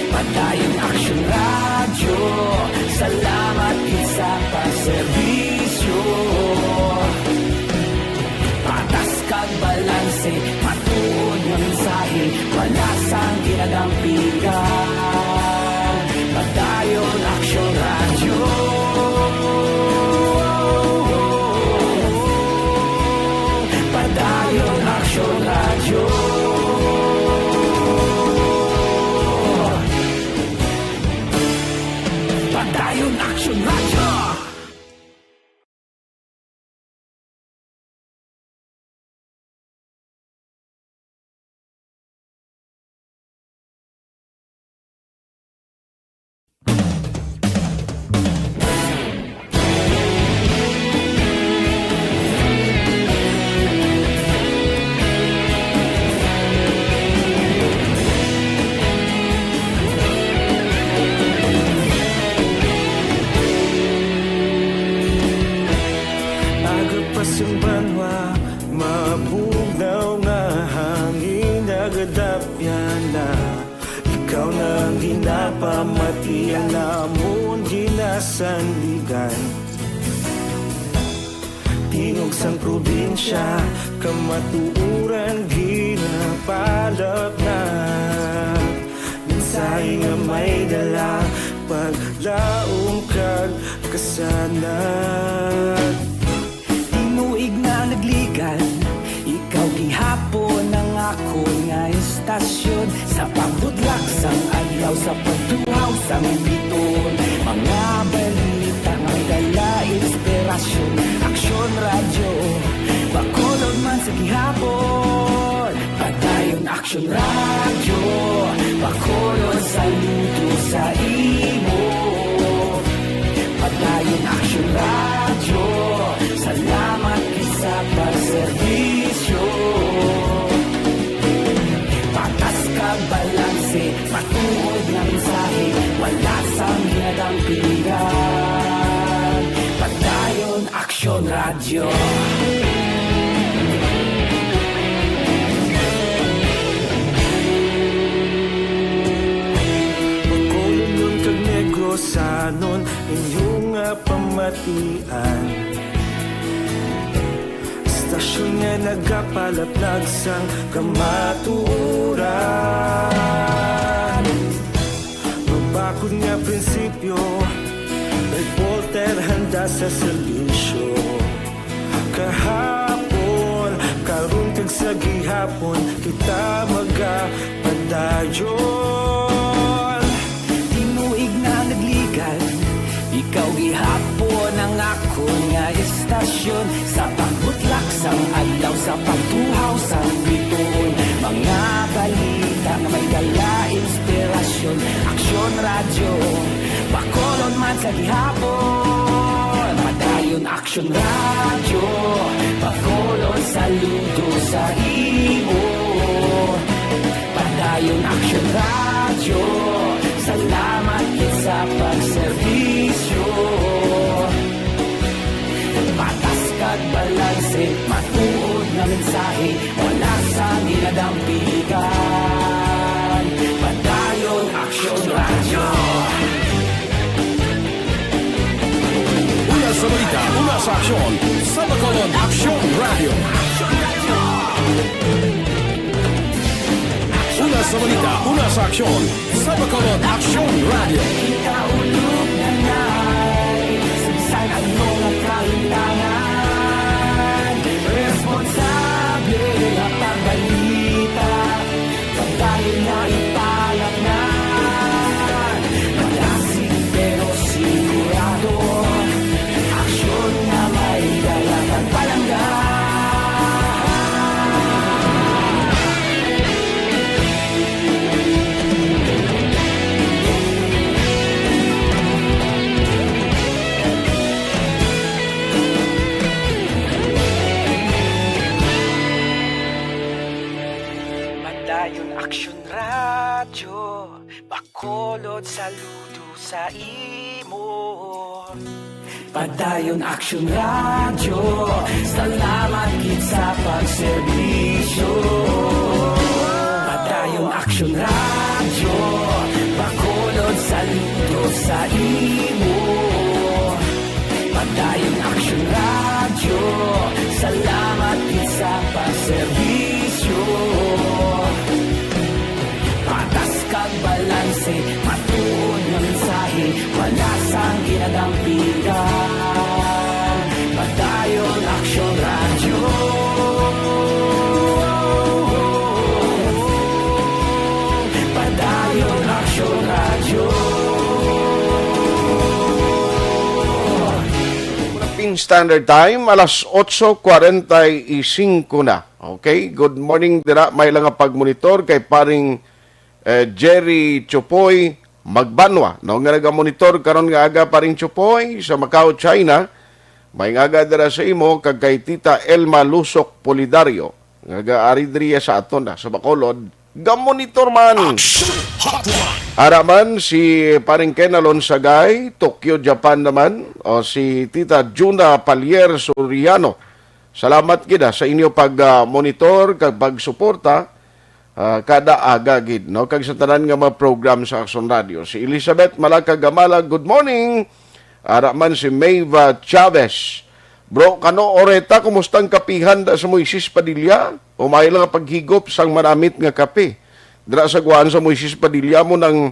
Padayon Aksyon Radyo, salamat gid sa pagserbisyo. Patas kag balanse, matuod nga mensahe, wala sang ginadampigan. Padayon Aksyon Radyo. Padayon Aksyon Radyo. Padayon Aksyon Radyo. Aga pa sang banwa, mabugnaw nga hangin, nagadapyan na. Ikaw na ang ginapamatian namon, ginasandigan. Tingog sang probinsya, kamatuoran ginapalapnat. Mensahe nga may dala, paglaom kag kasanag. Tinuig na nagligan, ikaw gihapon ang akon nga istasyon. Sa pagbutlak sang adlaw, sa pagtuhaw sang biton, mga balita nga may dala inspirasyon. Aksyon Radyo, Bacolod man sa gihapon. Padayon Aksyon Radyo, Bacolod, saludo sa imo. Padayon Aksyon Radyo, salamat gid sa pagserbisyo. Patas kag balanse, matuod nga mensahe, wala sang ginadampigan. Padayon Aksyon Radyo. Bacolodnon kag Negrosanon, inyo nga pamatian. Istasyon nga nagapalapnag sang kamatuoran. Mabakod nga prinsipyo, reporter handa sa serbisyo. Kahapon, karon kag sa gihapon, kita magapadayon. Tinuig na nagligan, ikaw gihapon ang akon nga istasyon. Sa pagbutlak sang adlaw, sa pagtuhaw sang bituon, mga balita nga may dala inspirasyon. Aksyon Radyo, Bacolod man sa gihapon. Padayon Aksyon Radyo, Bacolod, saludo sa imo. Padayon Aksyon Radyo, salamat gid sa pagserbisyo. Patas kag balanse, matuod nga mensahe, wala sang ginadampigan. Padayon Aksyon Radyo. Una sa balita, una sa aksyon, sa Bacolod Aksyon Radyo. Una sa balita, una sa aksyon, sa Bacolod Aksyon Radyo. Kita ulog na nai, sa bisan ano nga kahintangan, responsable nga pagbalita, pagdayon na ipalapnan. Malasig pero sigurado, aksyon nga may dala kag palangga. Radyo Bacolod, saludo sa imo. Padayon Aksyon Radyo, salamat gid sa pagserbisyo. Padayon Aksyon Radyo, Bacolod, saludo sa imo. Padayon Aksyon Radyo, salamat gid sa pagserbisyo. Patas kag balanse, matuod nga mensahe, wala sang ginadampigan. Padayon Aksyon Radyo. Padayon Aksyon Radyo. Philippine Standard Time, alas otso cuarenta y cinco na. Okay, good morning dira. May lang nga pagmonitor kay paring, eh, Jerry Chupoy Magbanwa, no, nga nagamonitor karon nga aga, paring Chupoy, sa Macau, China. May nga aga dira sa imo kag kay Tita Elma Lusok Polidario, nga gaari diri sa aton na sa Bacolod. Gamonitor man. Action Hotline. Ara man si paring Ken Alonsagay, Tokyo, Japan naman, o si Tita Juna Palier Soriano. Salamat gid, ah, sa inyo pag, ah, monitor kag pagsuporta, ah, kada aga gid, no? Kag sa tanan nga mga program sa Aksyon Radio. Si Elizabeth Malaka Gamala, good morning. Ara man si Mava Chavez. Bro, Kano Oreta, kumusta ang kapihan da sa Moises Padilla? Umay lang ang paghigop sang manamit nga kape. Dira sa guwaan sa Moises Padilla mo nang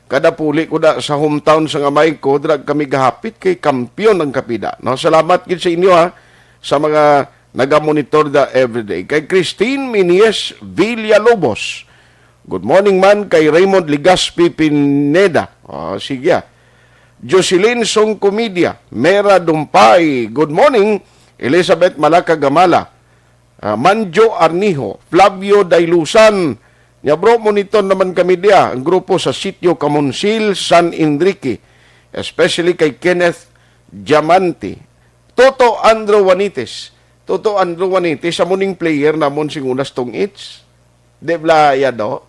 kada puli ko da sa hometown sang amay ko, dira kami gahapit kay kampiyon ang kapida. No, salamat gid sa inyo, ha, sa mga nagamonitor da everyday. Kay Christine Minies Villalobos, good morning man. Kay Raymond Legaspi Pineda, oh, sige, ah. Jocelyn Songcomedia, Mera Dumpay, good morning. Elizabeth Malaka Gamala, ah, Manjo Arnijo, Flavio Dailusan. Nya, bro, monitor naman kami diya, ang grupo sa Sitio Kamonsil, San Enrique, especially kay Kenneth Diamante. Toto Andrew Juanites. Toto Andrew Juanites, amo ning player namon sing unas tong its. Di bala iya do?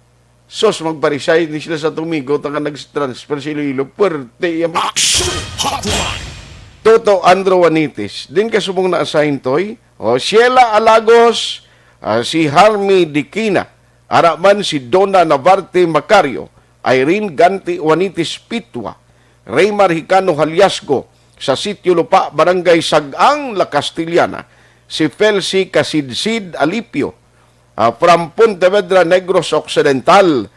Sus, magpa-resign ni sila sa Tomigo, tanga nag-transfer sa Iloilo. Puwerte iya. Action Hotline. Toto Andrew Juanites. Din ka subong na-assign, Toy? O, Sheila Alagos, ah, si Harmy Dikina. Ara man si Donna Navarte Macario, Irene Ganti Juanites Pitua, Raymar Hicano Haliasco, sa Sitio Lupa, Barangay Sag-ang, La Castellana, si Felsi Kasidsid Alipio, ah, from Pontevedra, Negros Occidental,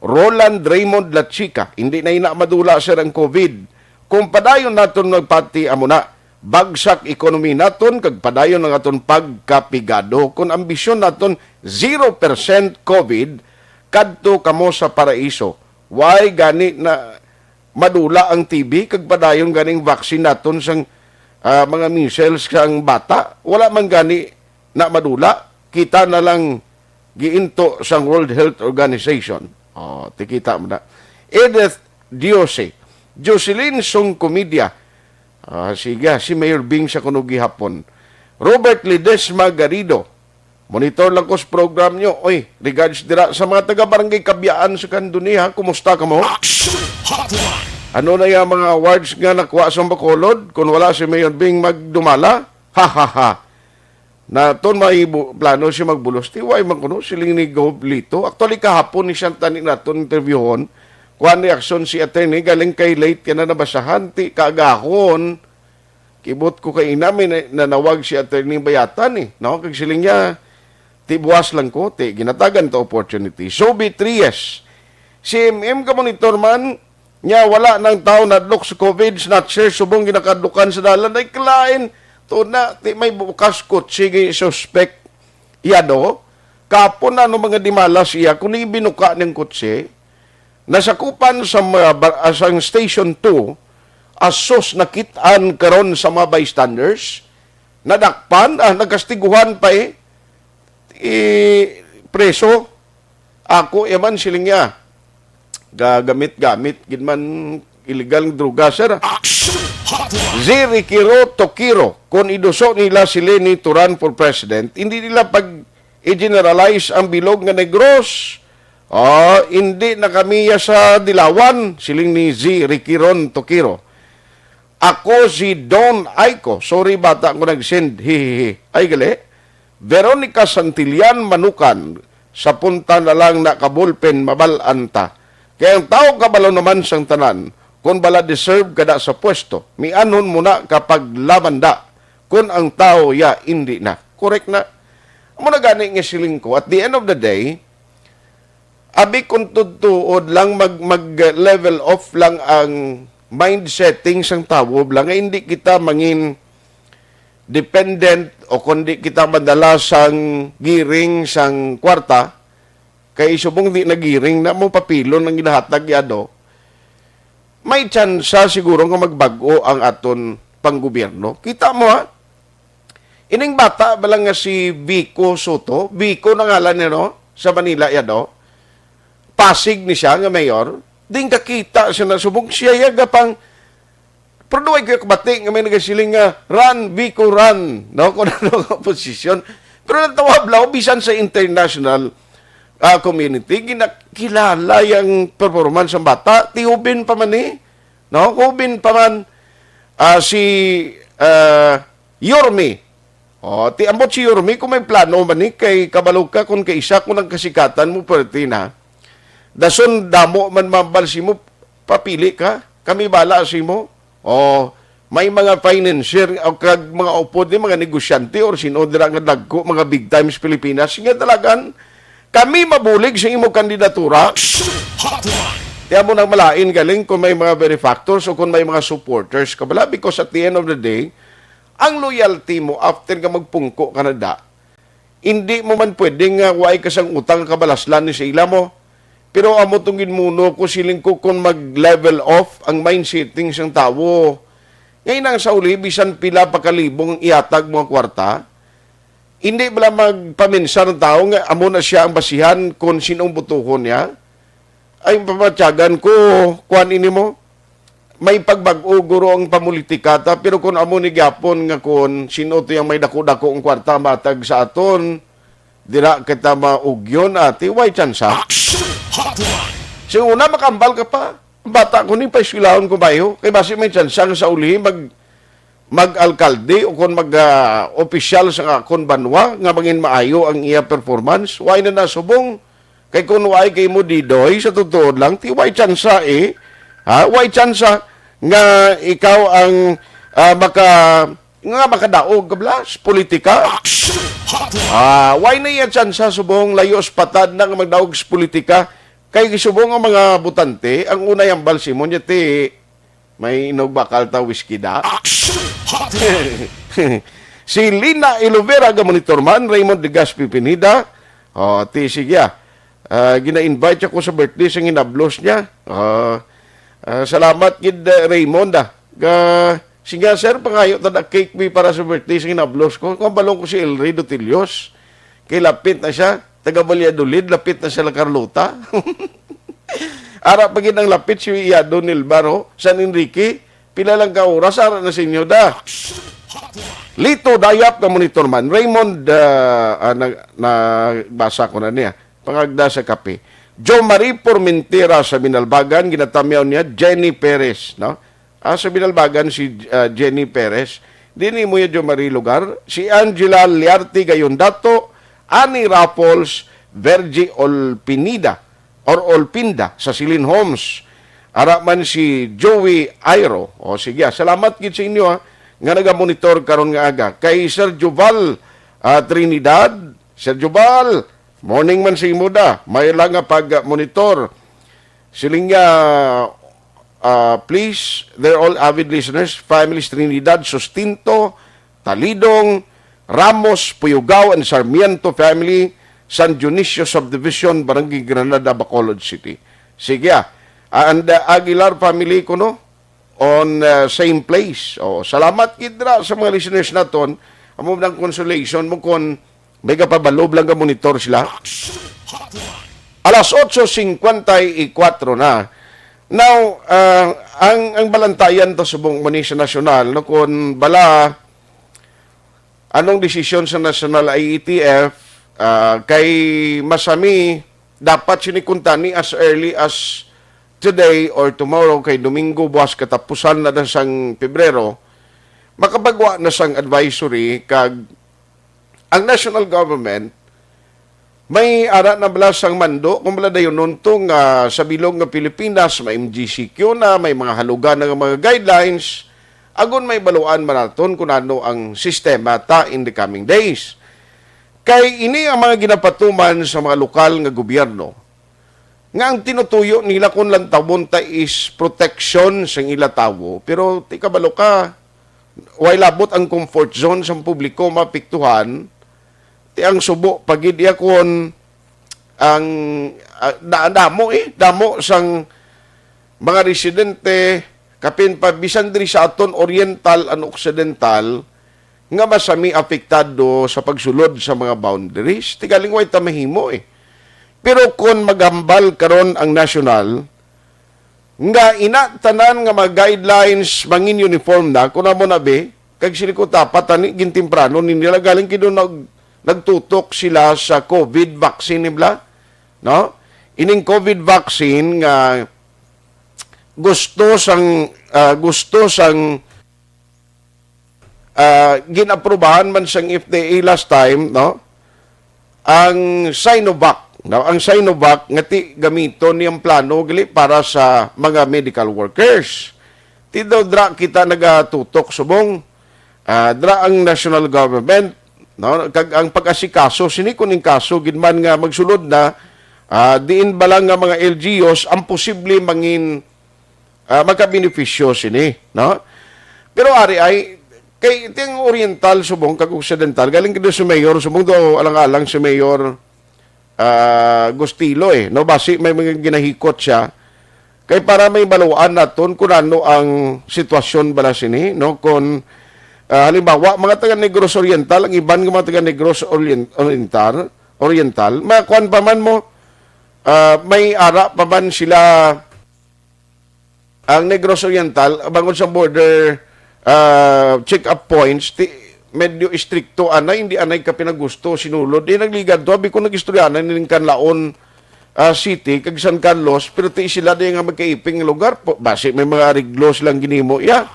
Roland Raymond Lachica, hindi na ina madula, sir, ang COVID. Kung padayon naton magpati, amo na, bagsak ekonomi naton, kag padayon ang aton pagkapigado. Kung ambisyon naton, zero percent COVID, kadto kamo sa paraiso. Why gani na madula ang T B, kag padayon ganing vaccine naton sang, ah, mga measles sang bata? Wala man gani na madula, kita na lang giinto sang World Health Organization. Oh, tikita mo na. Edith Diose, Jocelyn Song Comedia. Ah, sige, si Mayor Bing sa kuno gihapon. Robert Ledesma Garrido, monitor lang ko sa program nyo. Oy, regards dira sa mga taga Barangay Kabyaan sa Candoni, ha. Kumusta kamo? Action Hotline. Ano na yung mga awards nga nakuha sa Bacolod? Kung wala si Mayor Bing magdumala? Ha, ha, ha. Naton may bu-, plano siya magbulos. Ti, why man kuno? Siling ni Gov Lito. Actually, kahapon ni siyang tani naton interviewon. Kuan reaksyon si attorney, galing kay late ka na nabasahan. Ti, kaagahon, kibot ko kay ina, may na-, nanawag si Attorney Bayatan, eh, no? Kag siling niya, "Ti buwas lang ko, ti ginatagan ta opportunity." So, B three S, C M M ka monitor man, nya wala nang tao nadlok sa COVID snatcher, subong ginakadlukan sa dalan. Ay, kalain, to na, ti may bukas kotse, sige, suspect. Iya do, kapon na ano mga dimalas iya, kung binuka niyang kotse, nasakupan sa mga bar-, ah, sang Station two, asos nakitaan karon sa mga bystanders, nadakpan, ah, nagkastiguhan pa, eh, i-, preso. Ako, yaman, siling niya, gagamit-gamit gid man illegal nga droga, sir. Action Hotline. Ziri Kiro Tokiro, kung iduso nila si Leni to run for president, hindi nila pag i-generalize ang bilog nga Negros, Oh, hindi na kami ya sa Dilawan, siling ni Z Ricky Ron Tokiro. Ako si Don Aiko. Sorry, bata ko nag-send. Hihihi. Ay, gali. Veronica Santillan Manukan, sa punta na lang na ka ballpen, mabalan ta. Kay ang tao kabalo naman sang tanan, kung bala deserve ka da sa pwesto, mianhon mo na kapag laban da, kung ang tao ya indi na. Correct na. Amo na gani nga siling ko, at the end of the day, abi kung tuod-tuod lang mag, mag level off lang ang mind setting sang tawo bala nga hindi kita mangin dependent o kundi kita madala sang giring sang kwarta, kay subong di nagiring na mo papilon ang ginahatag yado, may tsansa siguro nga magbag-o ang aton panggobyerno. Kita mo, ha? Ining bata bala nga si Vico Soto, Vico na ngalan niya, no? Sa Manila, yado. Pasig ni siya nga mayor. Din kakita siya na subong siya ya gapang, pero duway ko kabati nga may nagasiling nga, "Run, Vico, run." No? Kung ano nga posisyon. Pero natawa bala, bisan sa international ah, community, ginakilala yang performance sang bata. Ti hubin pa man ni, no? Hubin pa man, ah, si, ah, Yorme. Oh, ti ambot si Yorme kung may plano man ni, kay kabalo ka kung kaisa ko nagkasikatan mo, perti na. Dason damo man mambal si mo, papili ka. Kami bala si mo. Oh, may mga financier o kag mga upod ni mga negosyante or sino dira nga dagko, mga big times Pilipinas nga talagan kami mabulig sa imo kandidatura. Kaya mo nang malain galing kung may mga benefactors o kung may mga supporters ka bala, because at the end of the day, ang loyalty mo after nga magpungko ka na da, hindi mo man pwede nga waay ka sang utang nga kabalaslan ni sa ila mo. Pero amo tong ginmuno ko, siling ko, kung mag-level off ang mind setting sang tawo. Ngayon ang sa uli, bisan pila pa kalibong ihatag mga kwarta, hindi bala magpaminsar ang tawo nga amo na siya ang basihan kung sinong butuhon niya? Ay, pamatyagan ko, kuan ini mo, may pagbag-o guro ang pamulitika ta, pero kung amo ni gyapon nga kun sino to yang may dako-dako ang kwarta matag sa aton, dira kita maugyon, ati, way tsansa. Action Hotline! Sing una, makambal ka pa. Bata ko ni paiskwelahon ko bayo. Kay basi may tsansa nga sa uli, mag, mag-alkalde o kon mag, ah, opisyal sa kon banwa nga mangin maayo ang iya performance. Way na nasubong. Kay kung way kay mo didoy, sa totoo lang, ti way tsansa eh. Ha? Way tsansa nga ikaw ang, ah, maka-, nga makadaog ka bala sa politika. Action Hotline! Ah, way na iya tsansa subong layo sa patad na nga magdaog sa politika. Kay subong ang mga botante, ang unay ang balsimon niya ti may inog bakal ta whiskey da. Action Hotline! Si Lina Ilovera, ga monitor man, Raymond de Gaspi Pineda. Oh, ti sige, ah. Ah, gina-invite ako sa birthday sa ginablos niya. Ah, ah, salamat gid, eh, Raymond, ah. Ga, sige, sir, pangayo ta na cake mi para sa birthday sa ginablos ko. Kung balong ko si El Rey Dotilios. Kay lapit na siya. Taga Valladolid, lapit na siya la Carlota. Ara pa gid ang lapit si Iya Don Nilbar, oh. San Enrique, pila lang ka oras, ara na sa inyo da. Lito Dayap nga monitor man. Raymond, ah, ah, nag-, nagbasa ko na niya. Pangagda sa kape. Jo Marie Formentera sa Binalbagan, ginatamyaw niya, Jenny Perez, no? Ah, sa Binalbagan si, ah, Jenny Perez. Dini mo ya Jo Marie lugar. Si Angela Liarte Gayondato, Annie Raffles, Virgie Olpinida, or Olpinda sa Silin Homes. Ara man si Joey Airo. O sige, ah, salamat gid sa inyo, ah, nga nagamonitor karon nga aga. Kay Sir Juval, ah, Trinidad, Sir Juval, morning man sa imo da. May lang nga pag-monitor. Siling niya, ah, please, they're all avid listeners. Families Trinidad, Sustinto, Talidong, Ramos, Puyugao, and Sarmiento family, San Dionisio Subdivision, Barangay Granada, Bacolod City. Sige, ah. And, ah, Aguilar family ko, no? On, ah, same place. Oh, salamat gid ra sa mga listeners naton. Amo nang consolation mo kon may kapabalob lang ka monitor sila. Alas otso cincuenta y cuatro na. Now, ah, ang, ang balantayan ta subong mo ni sa nasyonal, no, kung bala, anong desisyon sa National I E T F, ah, kay masami, dapat sini kuntani as early as today or tomorrow, kay Domingo buwas katapusan na, na sang Pebrero, makapagwa na sang advisory, kag ang national government may ara na bala sang mando kung bala dayon nunto nga sa bilog nga Pilipinas may M G C Q na, may mga halugan na nga mga guidelines, agon may baluan man naton kung ano ang sistema ta in the coming days. Kay ini ang mga ginapatuman sa mga lokal nga gobyerno, nga ang tinutuyo nila kon lantawon ta is protection sang ila tawo. Pero ti kabalo ka, way labot ang comfort zone sang publiko maapektuhan, ti ang subo pa gid iya kon ang, ah, da-, damo, eh, damo sang mga residente, kapin pa bisan diri sa aton oriental and occidental, nga masami apektado sa pagsulod sa mga boundaries. Ti galing way ta mahimo, eh. Pero kon maghambal karon ang national, nga ina tanan nga mga guidelines mangin uniform na, kun amo na, be, kag sini ko, dapat ani gintemprano ni nila, galing kido nag-, nagtutok sila sa COVID vaccine nibla, no? Ining COVID vaccine nga gusto sang, ah, gusto sang, ah, gin-aprobahan man sang F D A last time, no? Ang Sinovac, no? Ang Sinovac nga ti gamiton niyang plano gali para sa mga medical workers. Ti daw dra kita nagatutok subong, ah, dra ang national government, no? Kag ang pag-asikaso sini, kun ning kaso gid man nga magsulod na, ah, diin bala nga mga L G Us ang posible mangin, ah, makabenepisyo sini, no? Pero ari ay, kay ting oriental subong kag occidental, galing gid sa mayor, subong do alang-alang si Mayor, ah, Gustilo, eh, no? Basi may mga ginahikot siya. Kay para may baluan naton kung ano ang sitwasyon bala sini, no? Kung, ah, halimbawa, mga taga Negros Oriental, ang iban nga mga taga Negros Orient-, Oriental, Oriental, makuan pa man mo, ah, may ara pa man sila ang Negros Oriental, bangod sa border, ah, check-up points, ti, medyo istrikto, anay, hindi anay ka pinagusto, sinulod. Di nagligad to, abi ko nag-istorya na ning Canlaon, ah, City, kag San Carlos, pero ti sila di nga magkaiping nga lugar. Po, basi may mga ariglo silang ginimo, ya.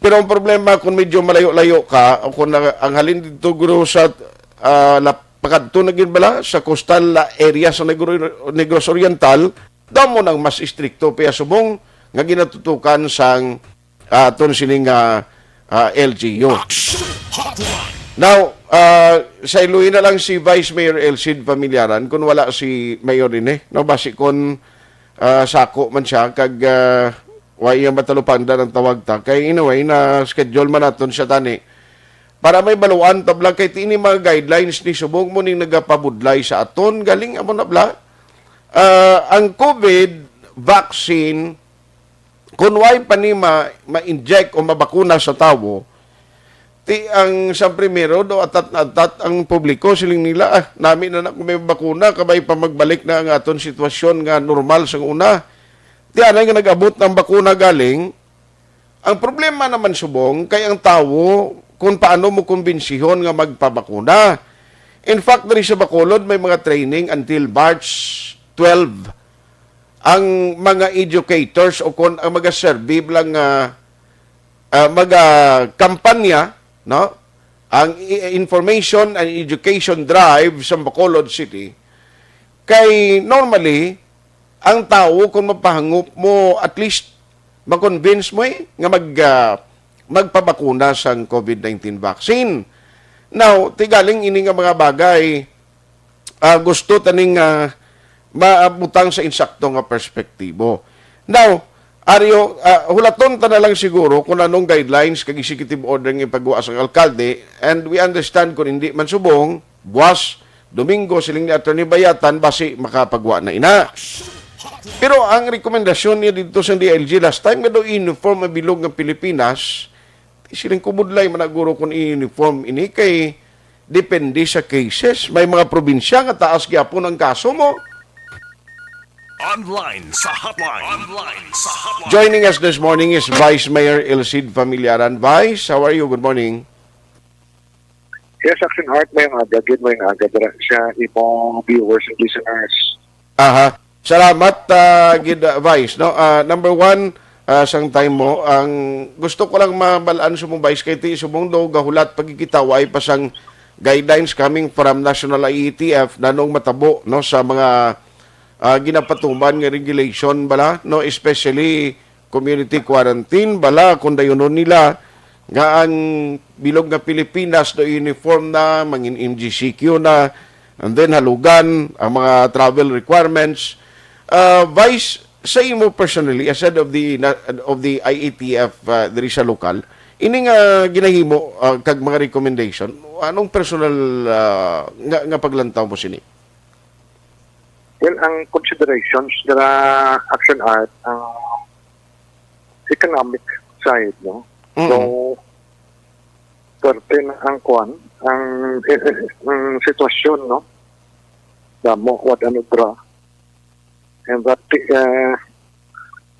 Pero ang problema, kung medyo malayo-layo ka, o kung na, ang halin dito, guro, sa, ah, lap-, pakadto na gid bala sa coastal, ah, area sa Negro-, Negros Oriental, daw mo nang mas istrikto pa subong nga ginatutukan sang, ah, aton sining, ah, ah, L G U. Now, ah, sa iluwi na lang si Vice Mayor Elcid Familiaran, kung wala si Mayor ini, no? Basi kon, ah, sako man siya, kag, ah, wa iya matalupangdan ang tawag ta. Kay in a way, na-schedule man naton siya tani. Para may baluan ta bala, kay ti ini mga guidelines ni subong mo ning nagapabudlay sa aton. Galing amo na bala. Ah, ang COVID vaccine, kung way pa ni ma-, ma-inject o mabakuna sa tawo, ti ang sa primero do atat na atat ang publiko, siling nila, "Ah, nami na na kung may bakuna, kabay pa magbalik na ang aton sitwasyon nga normal sang una." Ti anay nga nag-abot ang bakuna galing, ang problema naman subong kay ang tawo kung paano mo kumbinsihon nga magpabakuna. In fact, diri sa Bacolod may mga training until March twelve. Ang mga educators o kon ang mga serbi lang nga, ah, mga kampanya, no? Ang i-, information and education drive sa Bacolod City kay normally ang tawo kung mapahangop mo, at least ma-convince mo, eh, nga mag, ah, magpabakuna sang COVID nineteen vaccine. Now, ti galing ini nga mga bagay, ah, gusto taning, ah, maabutang sa insakto nga perspektibo. Now, Ario, ah, hulaton ta na lang siguro kung anong guidelines kag executive order nga ipagawa sang alkalde, and we understand kung hindi man subong, buwas, Domingo, siling ni Attorney Bayatan, basi makapagwa na ina. Pero ang rekomendasyon niya dito sa D I L G last time nga daw uniform ang bilog nga Pilipinas, siling ko budlay man na guro kung i-uniform ini kay depende sa cases. May mga probinsya nga taas gyapon ang kaso mo. Online sa hotline. Online sa hotline. Joining us this morning is Vice Mayor Elcid Familiaran. Vice, how are you? Good morning. Yes, Action Art, may nga agad, may nga agad ra siya, imo viewers and listeners. Aha. Salamat, ah, gid, ah, Vice, no? Ah, number one, ah, sang time mo, ang gusto ko lang mabalaan sa mong Vice, kay ti subong do gahulat pagkikita, way pa sang guidelines coming from National I E T F na nung matabo, no, sa mga, ah, ginapatuman nga regulation bala, no, especially community quarantine bala, kung dayunon nila nga ang bilog nga Pilipinas do uniform na, mangin M G C Q na, and then halugan ang mga travel requirements. Ah, Vice, sa imo personally, as head of the na- of the I A T F, ah, diri sa lokal, ini nga ginahimo, ah, kag mga recommendation, anong personal, ah, nga, nga paglantaw mo sini? Well, ang considerations nila, Action Art, ang economic side, no? Mm. So, parte na ang kwan, ang, ang sitwasyon, no? Damo, what an obra. And that, uh,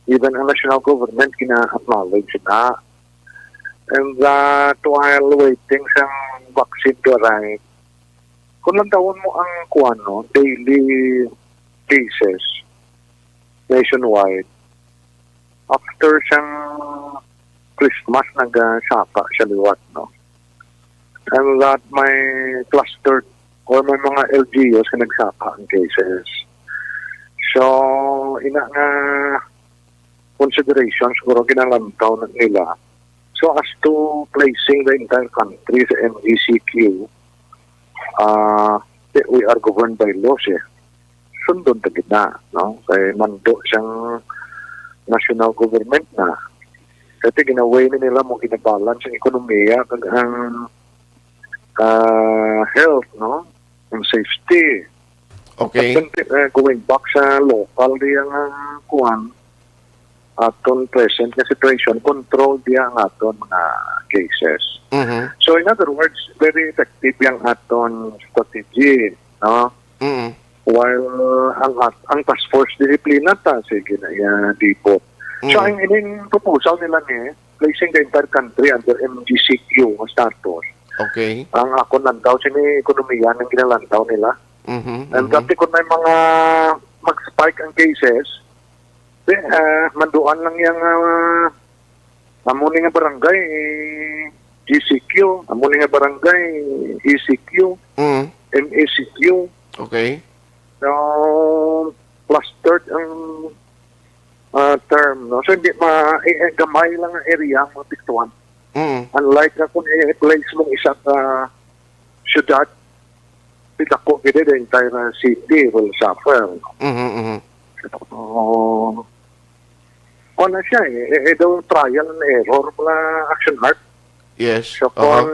even ang national government gina-acknowledge na. And that while waiting sa vaccine to arrive, kung lantawon mo ang kwan, no, daily cases nationwide, after sang Christmas, nagasaka siya liwat, no? And that may cluster or may mga L G Us nga nagsaka ang cases. So, ina nga consideration siguro ginalantaw na nila. So, as to placing the entire country sa M G C Q, ah, we are governed by laws, eh. Sundon ta gid na, no? Kay mando siyang national government na. Kay ginaway na nila mo ginabalance ang ekonomiya kag ang, ah, health, no? Ang safety. Okay. But, eh, going back sa local di ang, ah, kuwan, aton present nga situation, control diya ang aton mga cases. Mhm. So, in other words, very effective yung aton strategy, no? Mhm. While ang at- ang task force disiplina ta, sige na iya dipot. So, Mm. ang ining proposal nila ni placing the entire country under M G C Q nga status. Okay. Ang akon lantaw sini ekonomiya nang ginalantaw nila. Mhm. And Mhm. dati kung may mga mag-spike ang cases, di, ah, manduan lang yang, ah, amo ni nga barangay, eh, G C Q, amo ni nga barangay, E C Q, Mm. M E C Q. Okay. So, clustered ang, ah, term, no? So, hindi ma, eh, eh, gamay lang ang area ang maapektuhan. Mm. Unlike na kung i-place mong isa ka syudad, di dako gid, the entire city will suffer. Mhm. Mhm. Oh. Ano siya eh, eh, eh, daw trial and error pala, Action Art. Yes. So, Aha. kung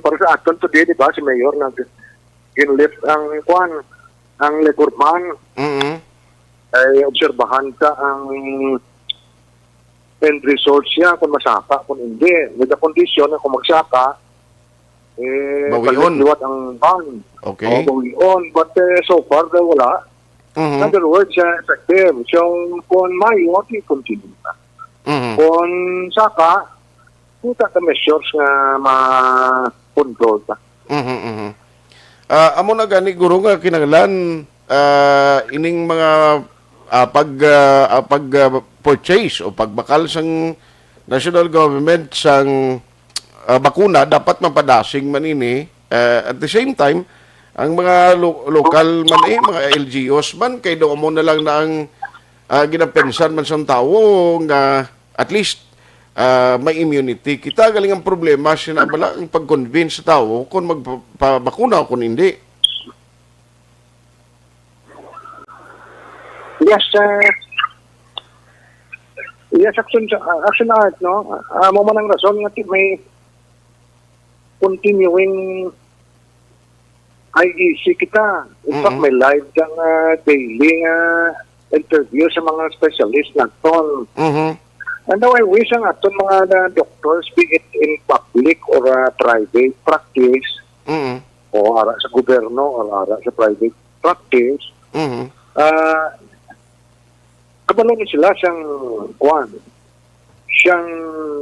para sa aton today, di ba, si Mayor nag ginlift ang kwan, ang Legorman, Mhm. ay obserbahan ta ang end result siya kung masaka, kung hindi. With the condition na kung magsaka, eh, Bawion. balik liwat ang ban. Okay. O, bawion. But eh, so far, daw wala. In Mhm. other words, uh, effective. So, kung may, what we continue na. Mhm. Kung saka, kita ka measures nga ma-control ta. Mhm, mhm. Ah, amo na gani, guro, nga kinahanglan, ah, ining mga, ah, pag, ah, ah, pag, ah, purchase o pagbakal sang national government sang, ah, bakuna, dapat mapadasig man ini. Ah, at the same time, ang mga lo- lokal man, eh, mga L G Us man, kay do amo na lang na ang, ah, ginapensan man sang tawo nga at least, ah, may immunity. Kita galing ang problema, sina bala ang pag-convince sa tawo kung magpabakuna o kung hindi. Yes, uh, yes, Action, uh, Action Art, no? Uh, mo man ang rason nga ti- may continuing I E C kita. In fact, Mm-mm. may live kang uh, daily nga interview sa mga specialist naton. Mhm. And now I wish ang aton mga uh, doctors, be it in public or uh, private practice, Mhm. o ara sa gobyerno or ara sa private practice, Mhm. ah, kabalo ni sila siyang, kuwan, siyang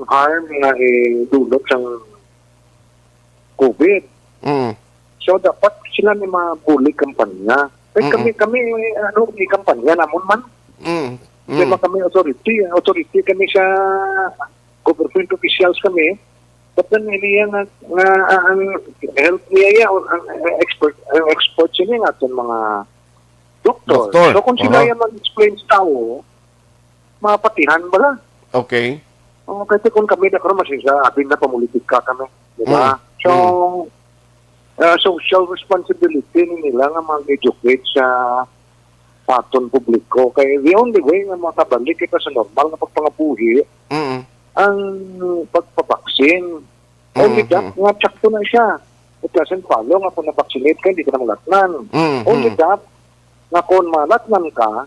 harm nga idulot sang COVID. Mm. So, dapat sila ni mabulig kampanya. Kay Mm-mm. kami, kami, ano, ni kampanya namon man. Mm. Kay Mm. man kami authority, authority kami sa government officials kami. But then, niya nga, nga, ah, ang health niya, ya, ang, ang expert, ang expert siya nga itong mga doktor. Doktor. So, kung sila Aha. yung mag-explain sa tao, mapatihan ba lang? Okay. Oh, kasi kung kami na karon, mas isa, abin na pamulitika kami. Di ba? Mm. So, Mm. ah, social responsibility ni nila nga mag-educate sa aton publiko. Kay the only way nga makabalik kita sa normal nga pagpangabuhi, Mm. ang pagpabaksin. Only Mm, that mm. nga tsakto na siya. It doesn't follow nga kung na-vaccinate ka, hindi ka na malatnan. Mm, Only mm. that nga kung malatnan ka,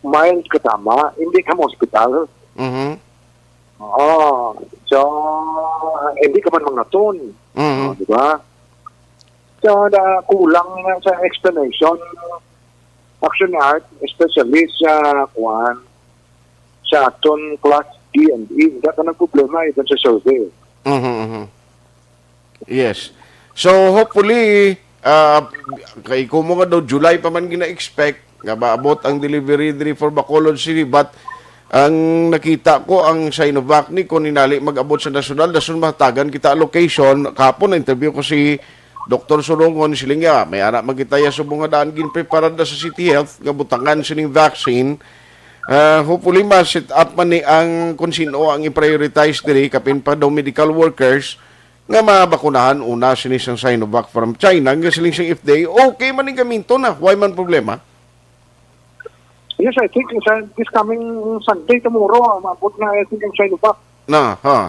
mild ka tama, hindi ka ma-hospital. Mhm. Oo. So, hindi ka man mangaton. Mhm. Oh, di ba? So, na kulang na sa explanation, Action Art, especially sa, kuwan, sa aton class D and E, wala ka ng problema, even sa survey. Mhm, mhm. Yes. So, hopefully, ah, kay kumo nga daw July pa man gina-expect nga maabot ang delivery diri for Bacolod City, but ang nakita ko, ang Sinovac ni, kung inali mag-abot sa nasyonal, dason mahatagan kita allocation. Kahapon, na-interview ko si Doktor Sulungon, siling niya, may ara magitaya subong nga daan ginpreparar na sa City Health nga butangan sining vaccine. Ah, hopefully, ma-set up man ni ang kung sino ang i-prioritize diri, kapin pa daw medical workers nga mabakunahan una sini sang Sinovac from China, nga siling sang F D A, okay man ning gaminto na, why man problema? Yes, I think sa this coming Sunday, tomorrow, ah, maabot na, I think, ang Sinovac. Na, ha?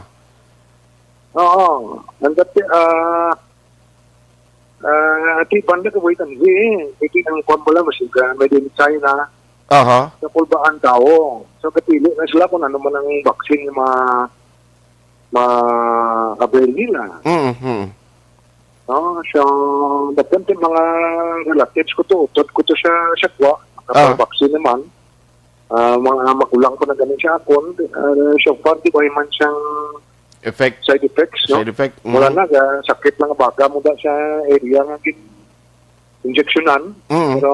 Oo. And that, ah, ah, ati banda ka wait and see, eh. Pwede ang kwan mo lang, mas, ah, made in China. Aha. Sa kulbaan tao. So, kapili na sila kung ano man ang vaccine nga ma-, ma-avail nila. Mm, mm. No? So, daghan ti mga relatives ko to, utod ko to sa, sa kwa, Ah. nakapag-vaccine naman. Ah, mga magulang ko na ganin siya akon. Ah, so far, di ba man siyang Effect. side effects, no? Side effect, Wala mm. na, ga-, sakit lang baga mo da sa area nga gin-, injeksyonan, Mm. pero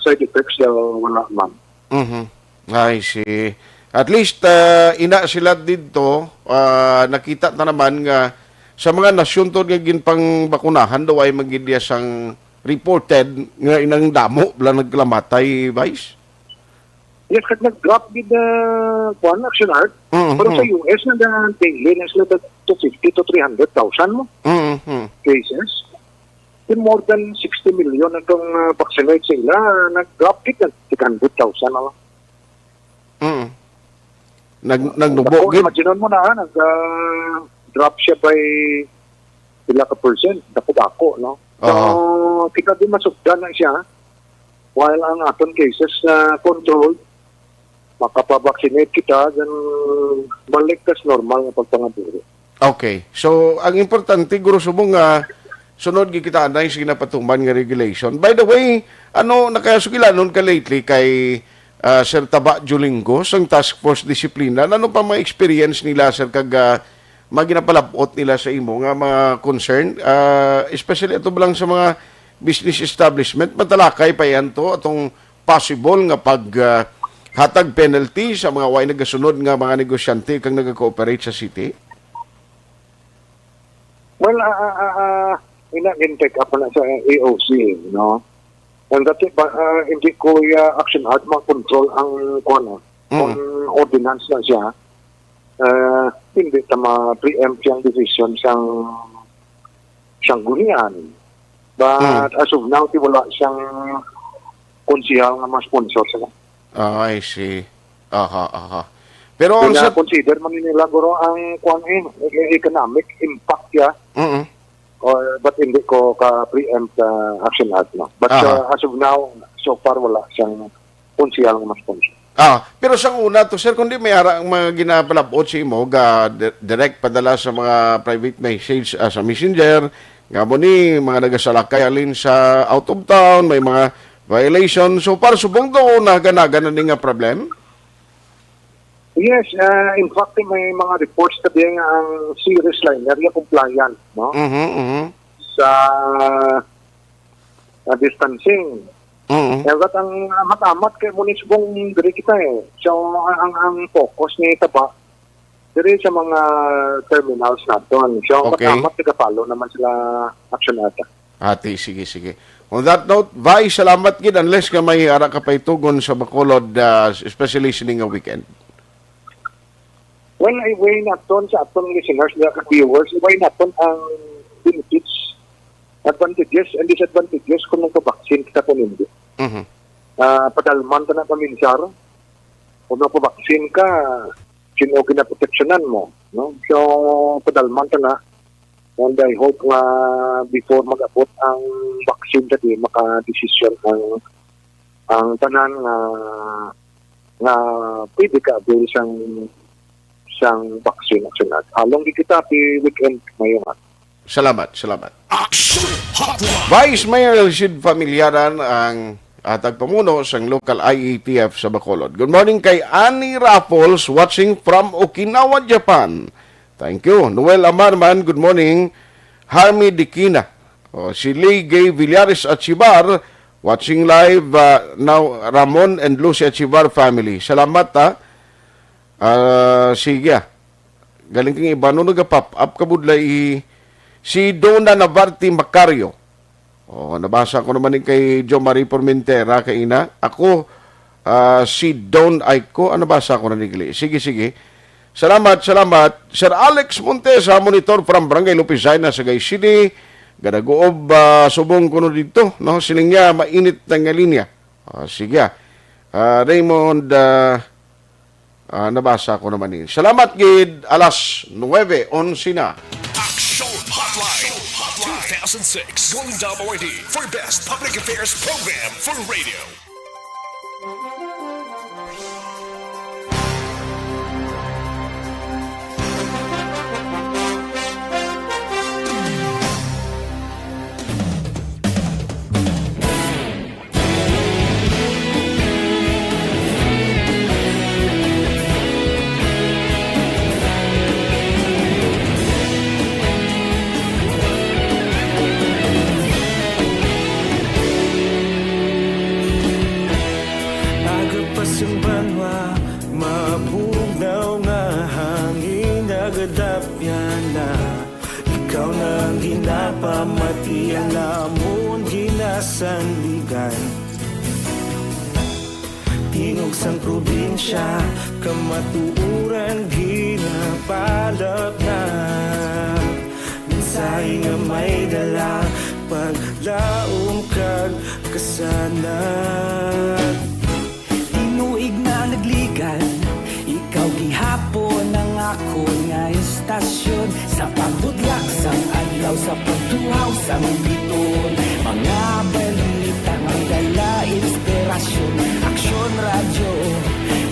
side effects daw wala man. Mhm. I see. At least, ah, ina sila didto, ah, nakita ta naman nga sa mga nasyon to nga ginpangbakunahan daw ay magidya sang reported nga inang damo bala naglamatay, Vice? Yes, kag nag-drop gid, ah, kuwan, Action Art. Mm, Pero sa mm. U S, nag-, daily na sila tag two fifty to three hundred thousand mo Mm, mm. cases. Yung more than sixty million atong, ah, vaccinate sila, nag-drop gid, nag six hundred thousand na lang. Mm. Nag-, nagnubo Dako, gid. Imagine mo na, nag, ah, drop siya by pila ka percent, dako-dako, no? So, Aha. kita di masugdan na siya, while ang aton cases na controlled, makapabaksinate kita, then balik tas normal nga pagpangabuhi. Okay. So, ang importante, guro, subong nga sunod gid kita anay sa ginapatuman nga regulation. By the way, ano, nakasugilanon ka lately kay, ah, Sir Taba Julingo sang Task Force Disiplina? Ano pa mga experience nila, sir, kag, ah, mga ginapalabot nila sa imo nga mga concern? Ah, especially ato ba lang sa mga business establishment, matalakay pa yan to, atong possible nga pag, ah, hatag penalty sa mga way nagasunod nga mga negosyante kang nagakooperate sa city? Well, ah, ah, ah, ah, ina, gin-take up na sa A O C, no? And that, ah, hindi ko, ah, Action Art ma-control ang, kuwan, ah, Mm. kung ordinance na siya, ah, hindi ta ma-preempt yung decision sang sanggunian. But Mm. as of now, ti wala siyang konsehal nga ma-sponsor sila. Ah, I see. Aha, aha. Pero ang Kaya sa consider man nila, guro, ang, kuwan, eh, e-, economic impact, ya. Mm. Or, but hindi ko ka-preempt, ah, Action Art, no? But, Aha. ah, as of now, so far, wala siyang konsehal nga ma-sponsor. Ah, pero sang una to, sir, kundi may ara ang mga ginapalabot sa imo, ga di-, direct padala sa mga private message, ah, sa messenger, nga mo ni, mga nagasalakay halin sa out of town, may mga violation. So, para subong to, naga-naga na ni nga problem? Yes, ah, in fact, may mga reports na din nga ang series liner nga compliant, no? Mhm, mhm. Sa, ah, distancing. Mhm. Kaya kat ang amat-amat kay munisipong diri kita eh. So, ang, ang, ang focus ni taba diri sa mga terminals naton. So, ang Okay. amat-amat nagapalo naman sila action ata. Ati, sige, sige. On that note, Vice, salamat gid, unless nga may ara ka pay tugon sa Bacolod, ah, especially sini nga weekend. Well, i-weigh naton sa aton listeners, mga viewers, i-weigh naton ang benefits, advantages, and disadvantages kung magpa-vaccine kita kung hindi. Mhm. Ah, padalman ta na paminsar, kung magpa-vaccine ka, sino ginaproteksyonan mo, no? So, padalman ta na, and I hope nga before mag-abot ang vaccine, dati makadesisyon ang, ang tanan nga, nga pwede ka avail sang, sang vaccine, action at. Along di kita, pi weekend mayo nga. Salamat, salamat. Action Hotline. Vice Mayor Sid Familiaran ang, ah, tagpamuno sang local I A T F sa Bacolod. Good morning kay Annie Raffles, watching from Okinawa, Japan. Thank you. Noel Amarman, good morning. Harmy Dikina. Oh, si Lee Gay Villares Achibar, watching live, ah, now Ramon and Lucy Achibar family. Salamat, ha. Ah, sige, ah. Galing kang iba. Ano nagapop up ka, budlay, i-, si Dona Navarte Macario. Oh, nabasa ko naman ni kay Jo Marie Formentera kay ina. Ako, ah, si Don Aiko. Ah, nabasa ko na ni gali. Sige, sige. Salamat, salamat. Sir Alex Montesa, monitor from Barangay Lopezay, Sagay City. Gadaguob, ah, subong kuno dito, no? Siling niya, mainit na nga linya. Ah, sige, ah. Ah, Raymond, ah, Ah, nabasa ko naman ni. Salamat gid, alas nuwebe onse na. Action Hotline two thousand six Golden Dome Awardee for Best Public Affairs Program for Radio. Aga pa sang banwa, mabugnaw nga hangin, nagadapyan na. Ikaw na ang ginapamati, ang amon ginasandigan. Tingog sang probinsya, kamatuoran ginapalapnap. Mensahe nga may dala, paglaom kag kasanag. Tinuig na nagligan, ikaw gihapon ang akon nga istasyon. Sa pagbutlak sang adlaw, sa pagtuhaw sang bituon, mga balita may dala inspirasyon. Aksyon Radyo,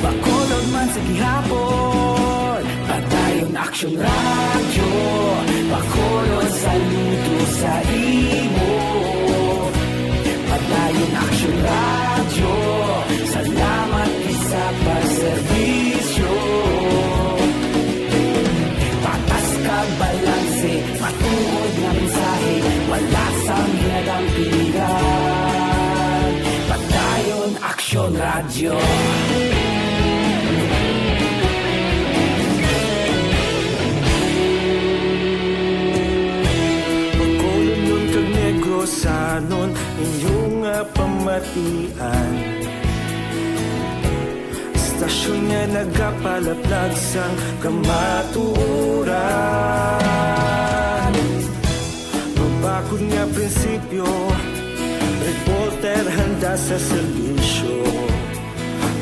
Bacolod man sa gihapon. Padayon Aksyon Radyo, Bacolod, saludo sa imo. Padayon Aksyon Radyo, salamat gid sa pagserbisyo. Patas kag balanse, matuod nga mensahe, wala sang ginadampigan. Padayon Aksyon Radyo. Bacolodnon kag Negrosanon, inyo nga pamatian. Istasyon nga nagapalaplag sang kamatuoran. Mabakod nga prinsipyo, reporter handa sa serbisyo.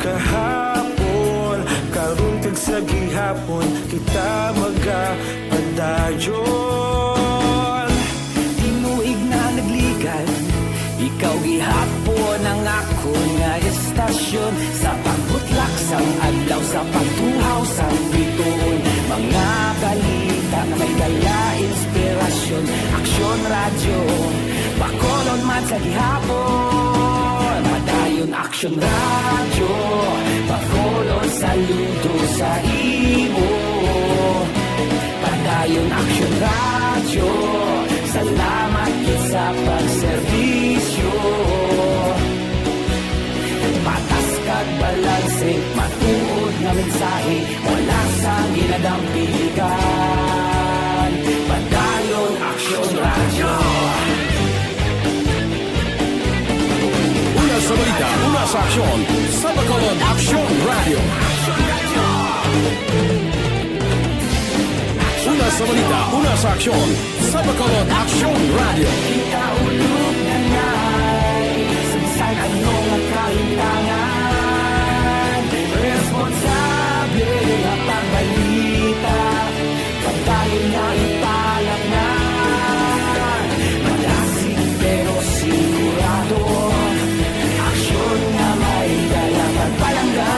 Kahapon, karon, kag sa gihapon, kita magapadayon. Tinuig na nagligan, ikaw gihapon ang akon nga istasyon. Sa pagbutlak sang adlaw, sa pagtuhaw sang bituon, mga balita nga may dala inspirasyon. Aksyon Radyo, Bacolod man sa gihapon. Padayon Aksyon Radyo, Bacolod, saludo sa imo. Padayon Aksyon Radyo, salamat gid sa pagserbisyo. Patas kag balanse, matuod nga mensahe, wala sang ginadampigan. Padayon Aksyon Radyo. Una sa balita, una sa aksyon, sa Bacolod Aksyon Radyo. Una sa balita, una sa aksyon, sa Bacolod Aksyon Radyo. Kita ulog na ngay, sa bisan ano nga kahintangan, responsable nga pagbalita, pagdayon na ipalangan. Malasig pero sigurado, aksyon nga may dala pagpalangga.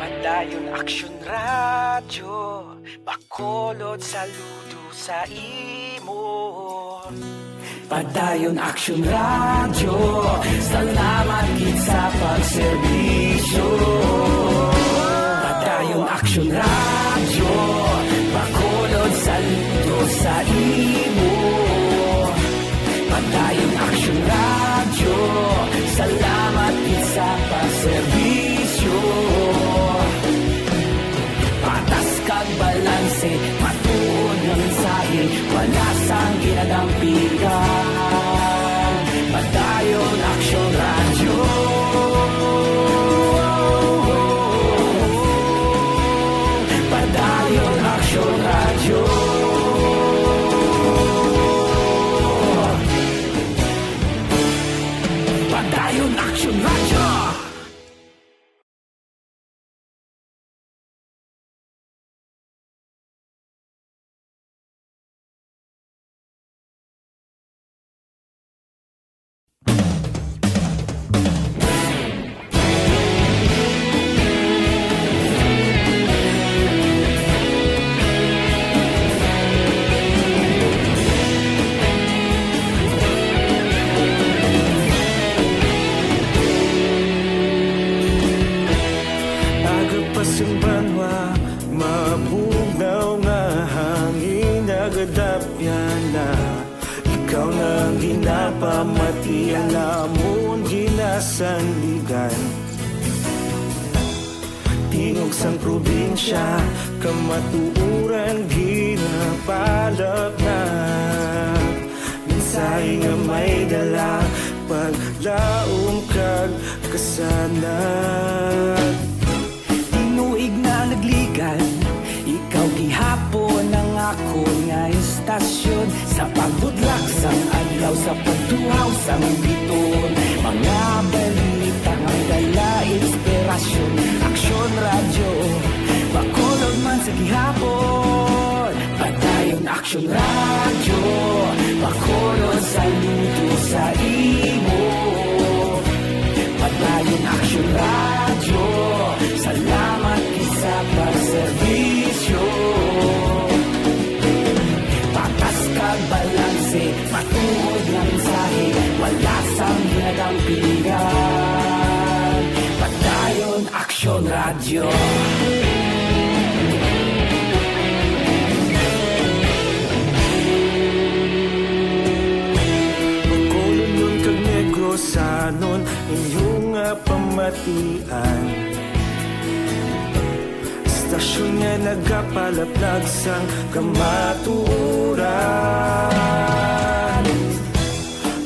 Padayon Aksyon Radyo, Bacolod, saludo sa imo. Padayon Aksyon Radyo, salamat gid sa pagserbisyo. Padayon Aksyon Radyo, Bacolod, saludo sa imo. Padayon Aksyon Radyo, salamat gid sa pagserbisyo. Patas kag balanse, matuod nga mensahe, wala sang ginadampigan. Padayon Aksyon Radyo. Padayon Aksyon Radyo. Padayon Aksyon Radyo. Aga pa sing banwa, mabugnaw nga hangin, nagadapyan na. Ikaw na ang ginapamati, ang amon ginasandigan. Tingog sang probinsya, kamatuoran ginapalapnag. Mensahe nga may dala, paglaom kag kasanag. Tinuig na nagligad, ikaw gihapon ang akon nga istasyon. Sa pagbudlak sang adlaw, sa pagtuhaw sang bituon, mga balita nga may dala inspirasyon. Aksyon Radyo, Bacolod man sa gihapon. Padayon Aksyon Radyo, Bacolod, saludo sa imo. Padayon Aksyon Radyo, salamat gid sa pagserbisyo. Patas kag balanse, matuod nga mensahe, wala sang ginadampigan. Padayon Aksyon Radyo. Bacolodnon kag Negrosanon, inyo nga pamatian. Istasyon nga nagapalaplag sang kamatuoran.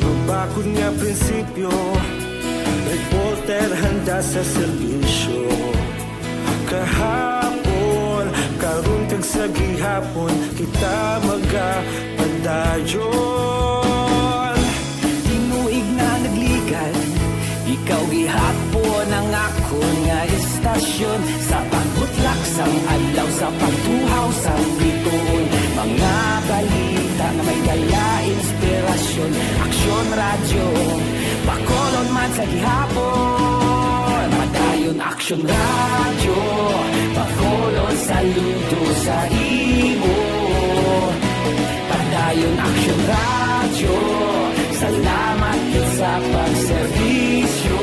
Mabakod nga prinsipyo, reporter handa sa serbisyo. Kahapon, karon kag sa gihapon, kita magapadayon. Tinuig na nagligad, ikaw gihapon ang akon nga istasyon. Sa pagbutlak sang adlaw, sa pagtuhaw sang bituon, mga balita nga may dala inspirasyon. Aksyon Radyo, Bacolod man sa gihapon. Padayon Aksyon Radyo, Bacolod saludo sa imo. Padayon Aksyon Radyo, salamat gid sa pagserbisyo.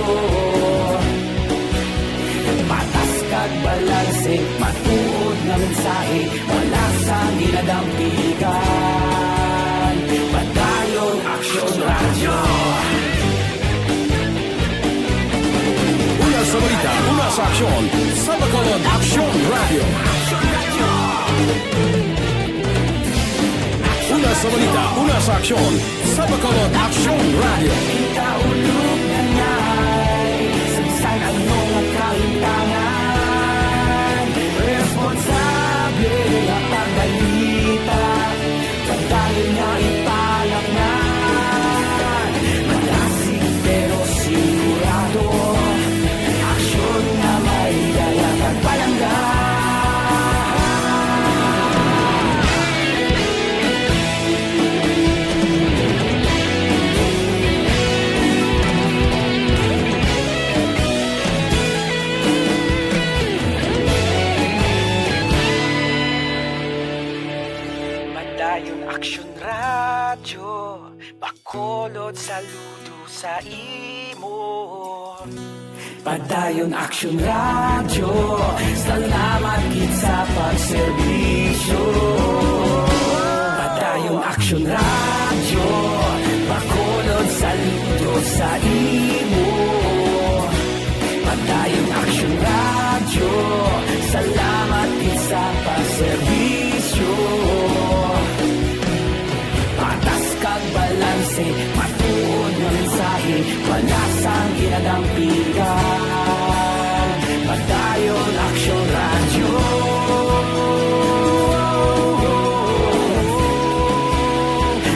Patas kag balanse, matuod nga mensahe, wala sang ginadampigan. Padayon Aksyon Radyo. Una sa balita, una sa aksyon, sa Bacolod Aksyon Radyo. Una sa balita, una sa aksyon, sa Bacolod Aksyon Radyo. Kaulog na ngay, sa bisan ano nga kahitangan, responsable nga pagbalita, padayon nga ipalaknad. Malasig pero sigurado, aksyon nga may dala kag palangga. Padayon Aksyon Radyo, Bacolod saludo sa imo. Padayon Aksyon Radyo, salamat gid sa pagserbisyo. Padayon Aksyon Radyo, Bacolod saludo sa imo. Padayon Aksyon Radyo, salamat gid sa pagserbisyo. Patas kag balanse, matuod nga mensahe, wala sang ginadampigan. Padayon Aksyon Radyo.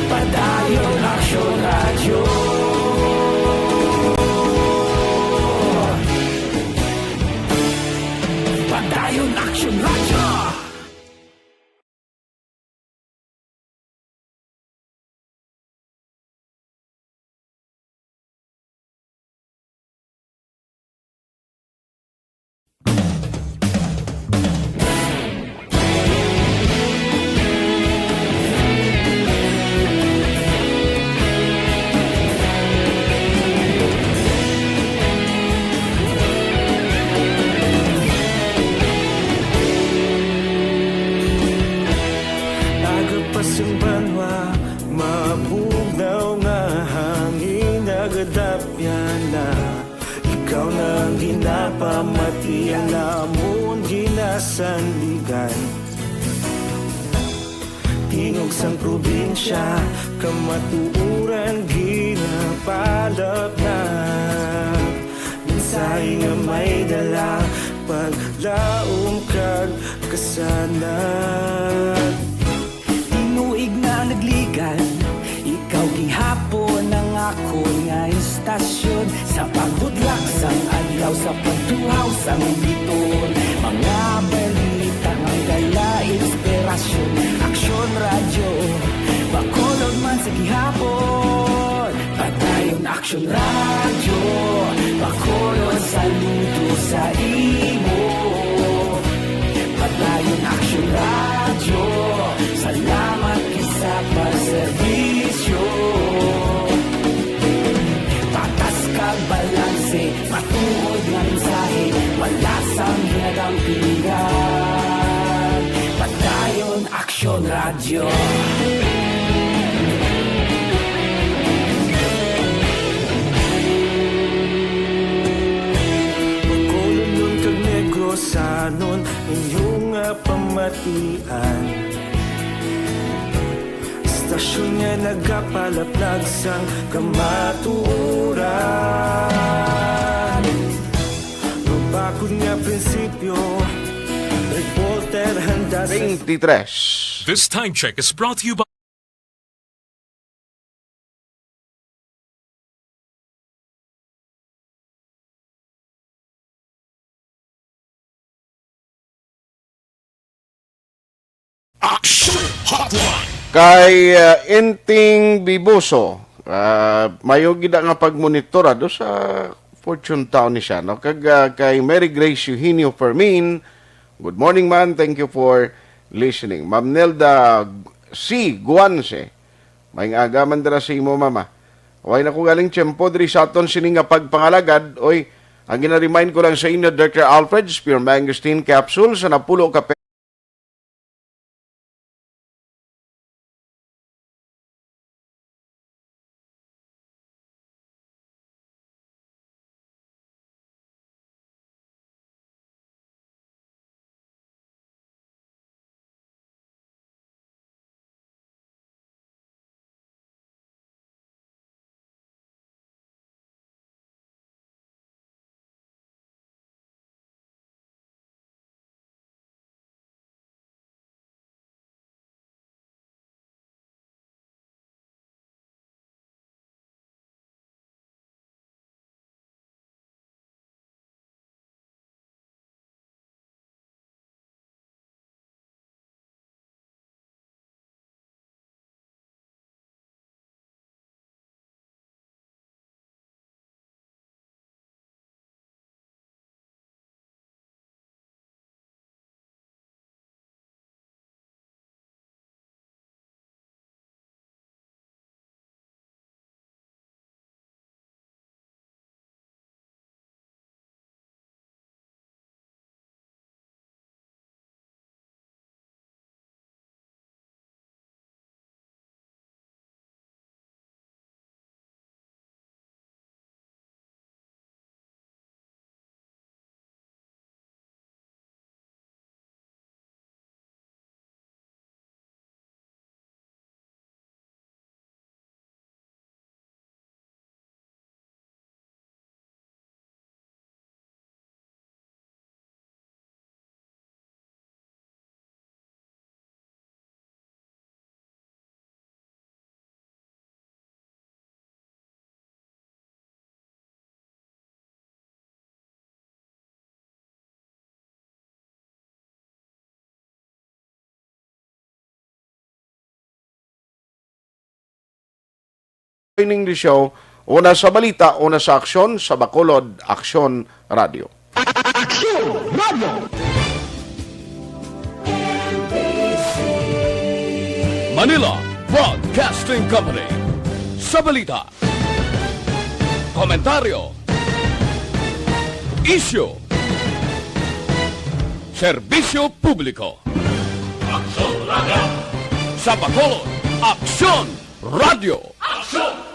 Padayon Aksyon Radyo. Padayon Aksyon Radyo. Aga pa sang banwa, mabugnaw nga hangin nagadapyan na. Ikaw na ang ginapamati, ang amon ginasandigan. Tingog sang probinsya, kamatuoran ginapalapnap. Mensahe nga may dala, paglaom kag kasanag. Tinuig na nagligan, ikaw gihapon ang akon nga istasyon. Sa pagbudlak sang adlaw, sa pagtuhaw sang biton, mga balita nga dala inspirasyon. Aksyon Radyo, Bacolod man sa gihapon. Padayon Aksyon Radyo, Bacolod saludo sa imo. Padayon Aksyon Radyo, salamat gid sa pagserbisyo. Patas kag balanse, matuod nga mensahe, wala sang ginadampigan. Padayon Aksyon Radyo. Bacolodnon kag Negrosanon, inyo nga pamatian. Istasyon nga nagapalaplag sang kamatuoran. Mabakod nga prinsipyo, reporter handa sa twenty-three. This time check is brought to you by Action Hotline. Kay, uh, Inting Bibuso, Ah, mayo gid nga pagmonitorado sa Fortune Town ni siya, no? Kag, ah, kay Mary Grace Eugenio Fermin, "Good morning, man. Thank you for listening." Ma'am Nelda C. Guanse, "May nga agaman dira sa imo, mama. Way na ko galing tiyempo diri sa aton sini nga pagpangalagad. Oy, ang gina-remind ko lang sa inyo, Doctor Alfred's Pure Mangosteen Capsule sa napulo ka Joining the show, una sa balita, una sa aksyon, sa Bacolod Aksyon Radio. Aksyon Radio. Manila Broadcasting Company. Sa balita, komentaryo, isyu, serbisyo publiko. Aksyon Radio. Sa Bacolod, Aksyon Radio. Aksyon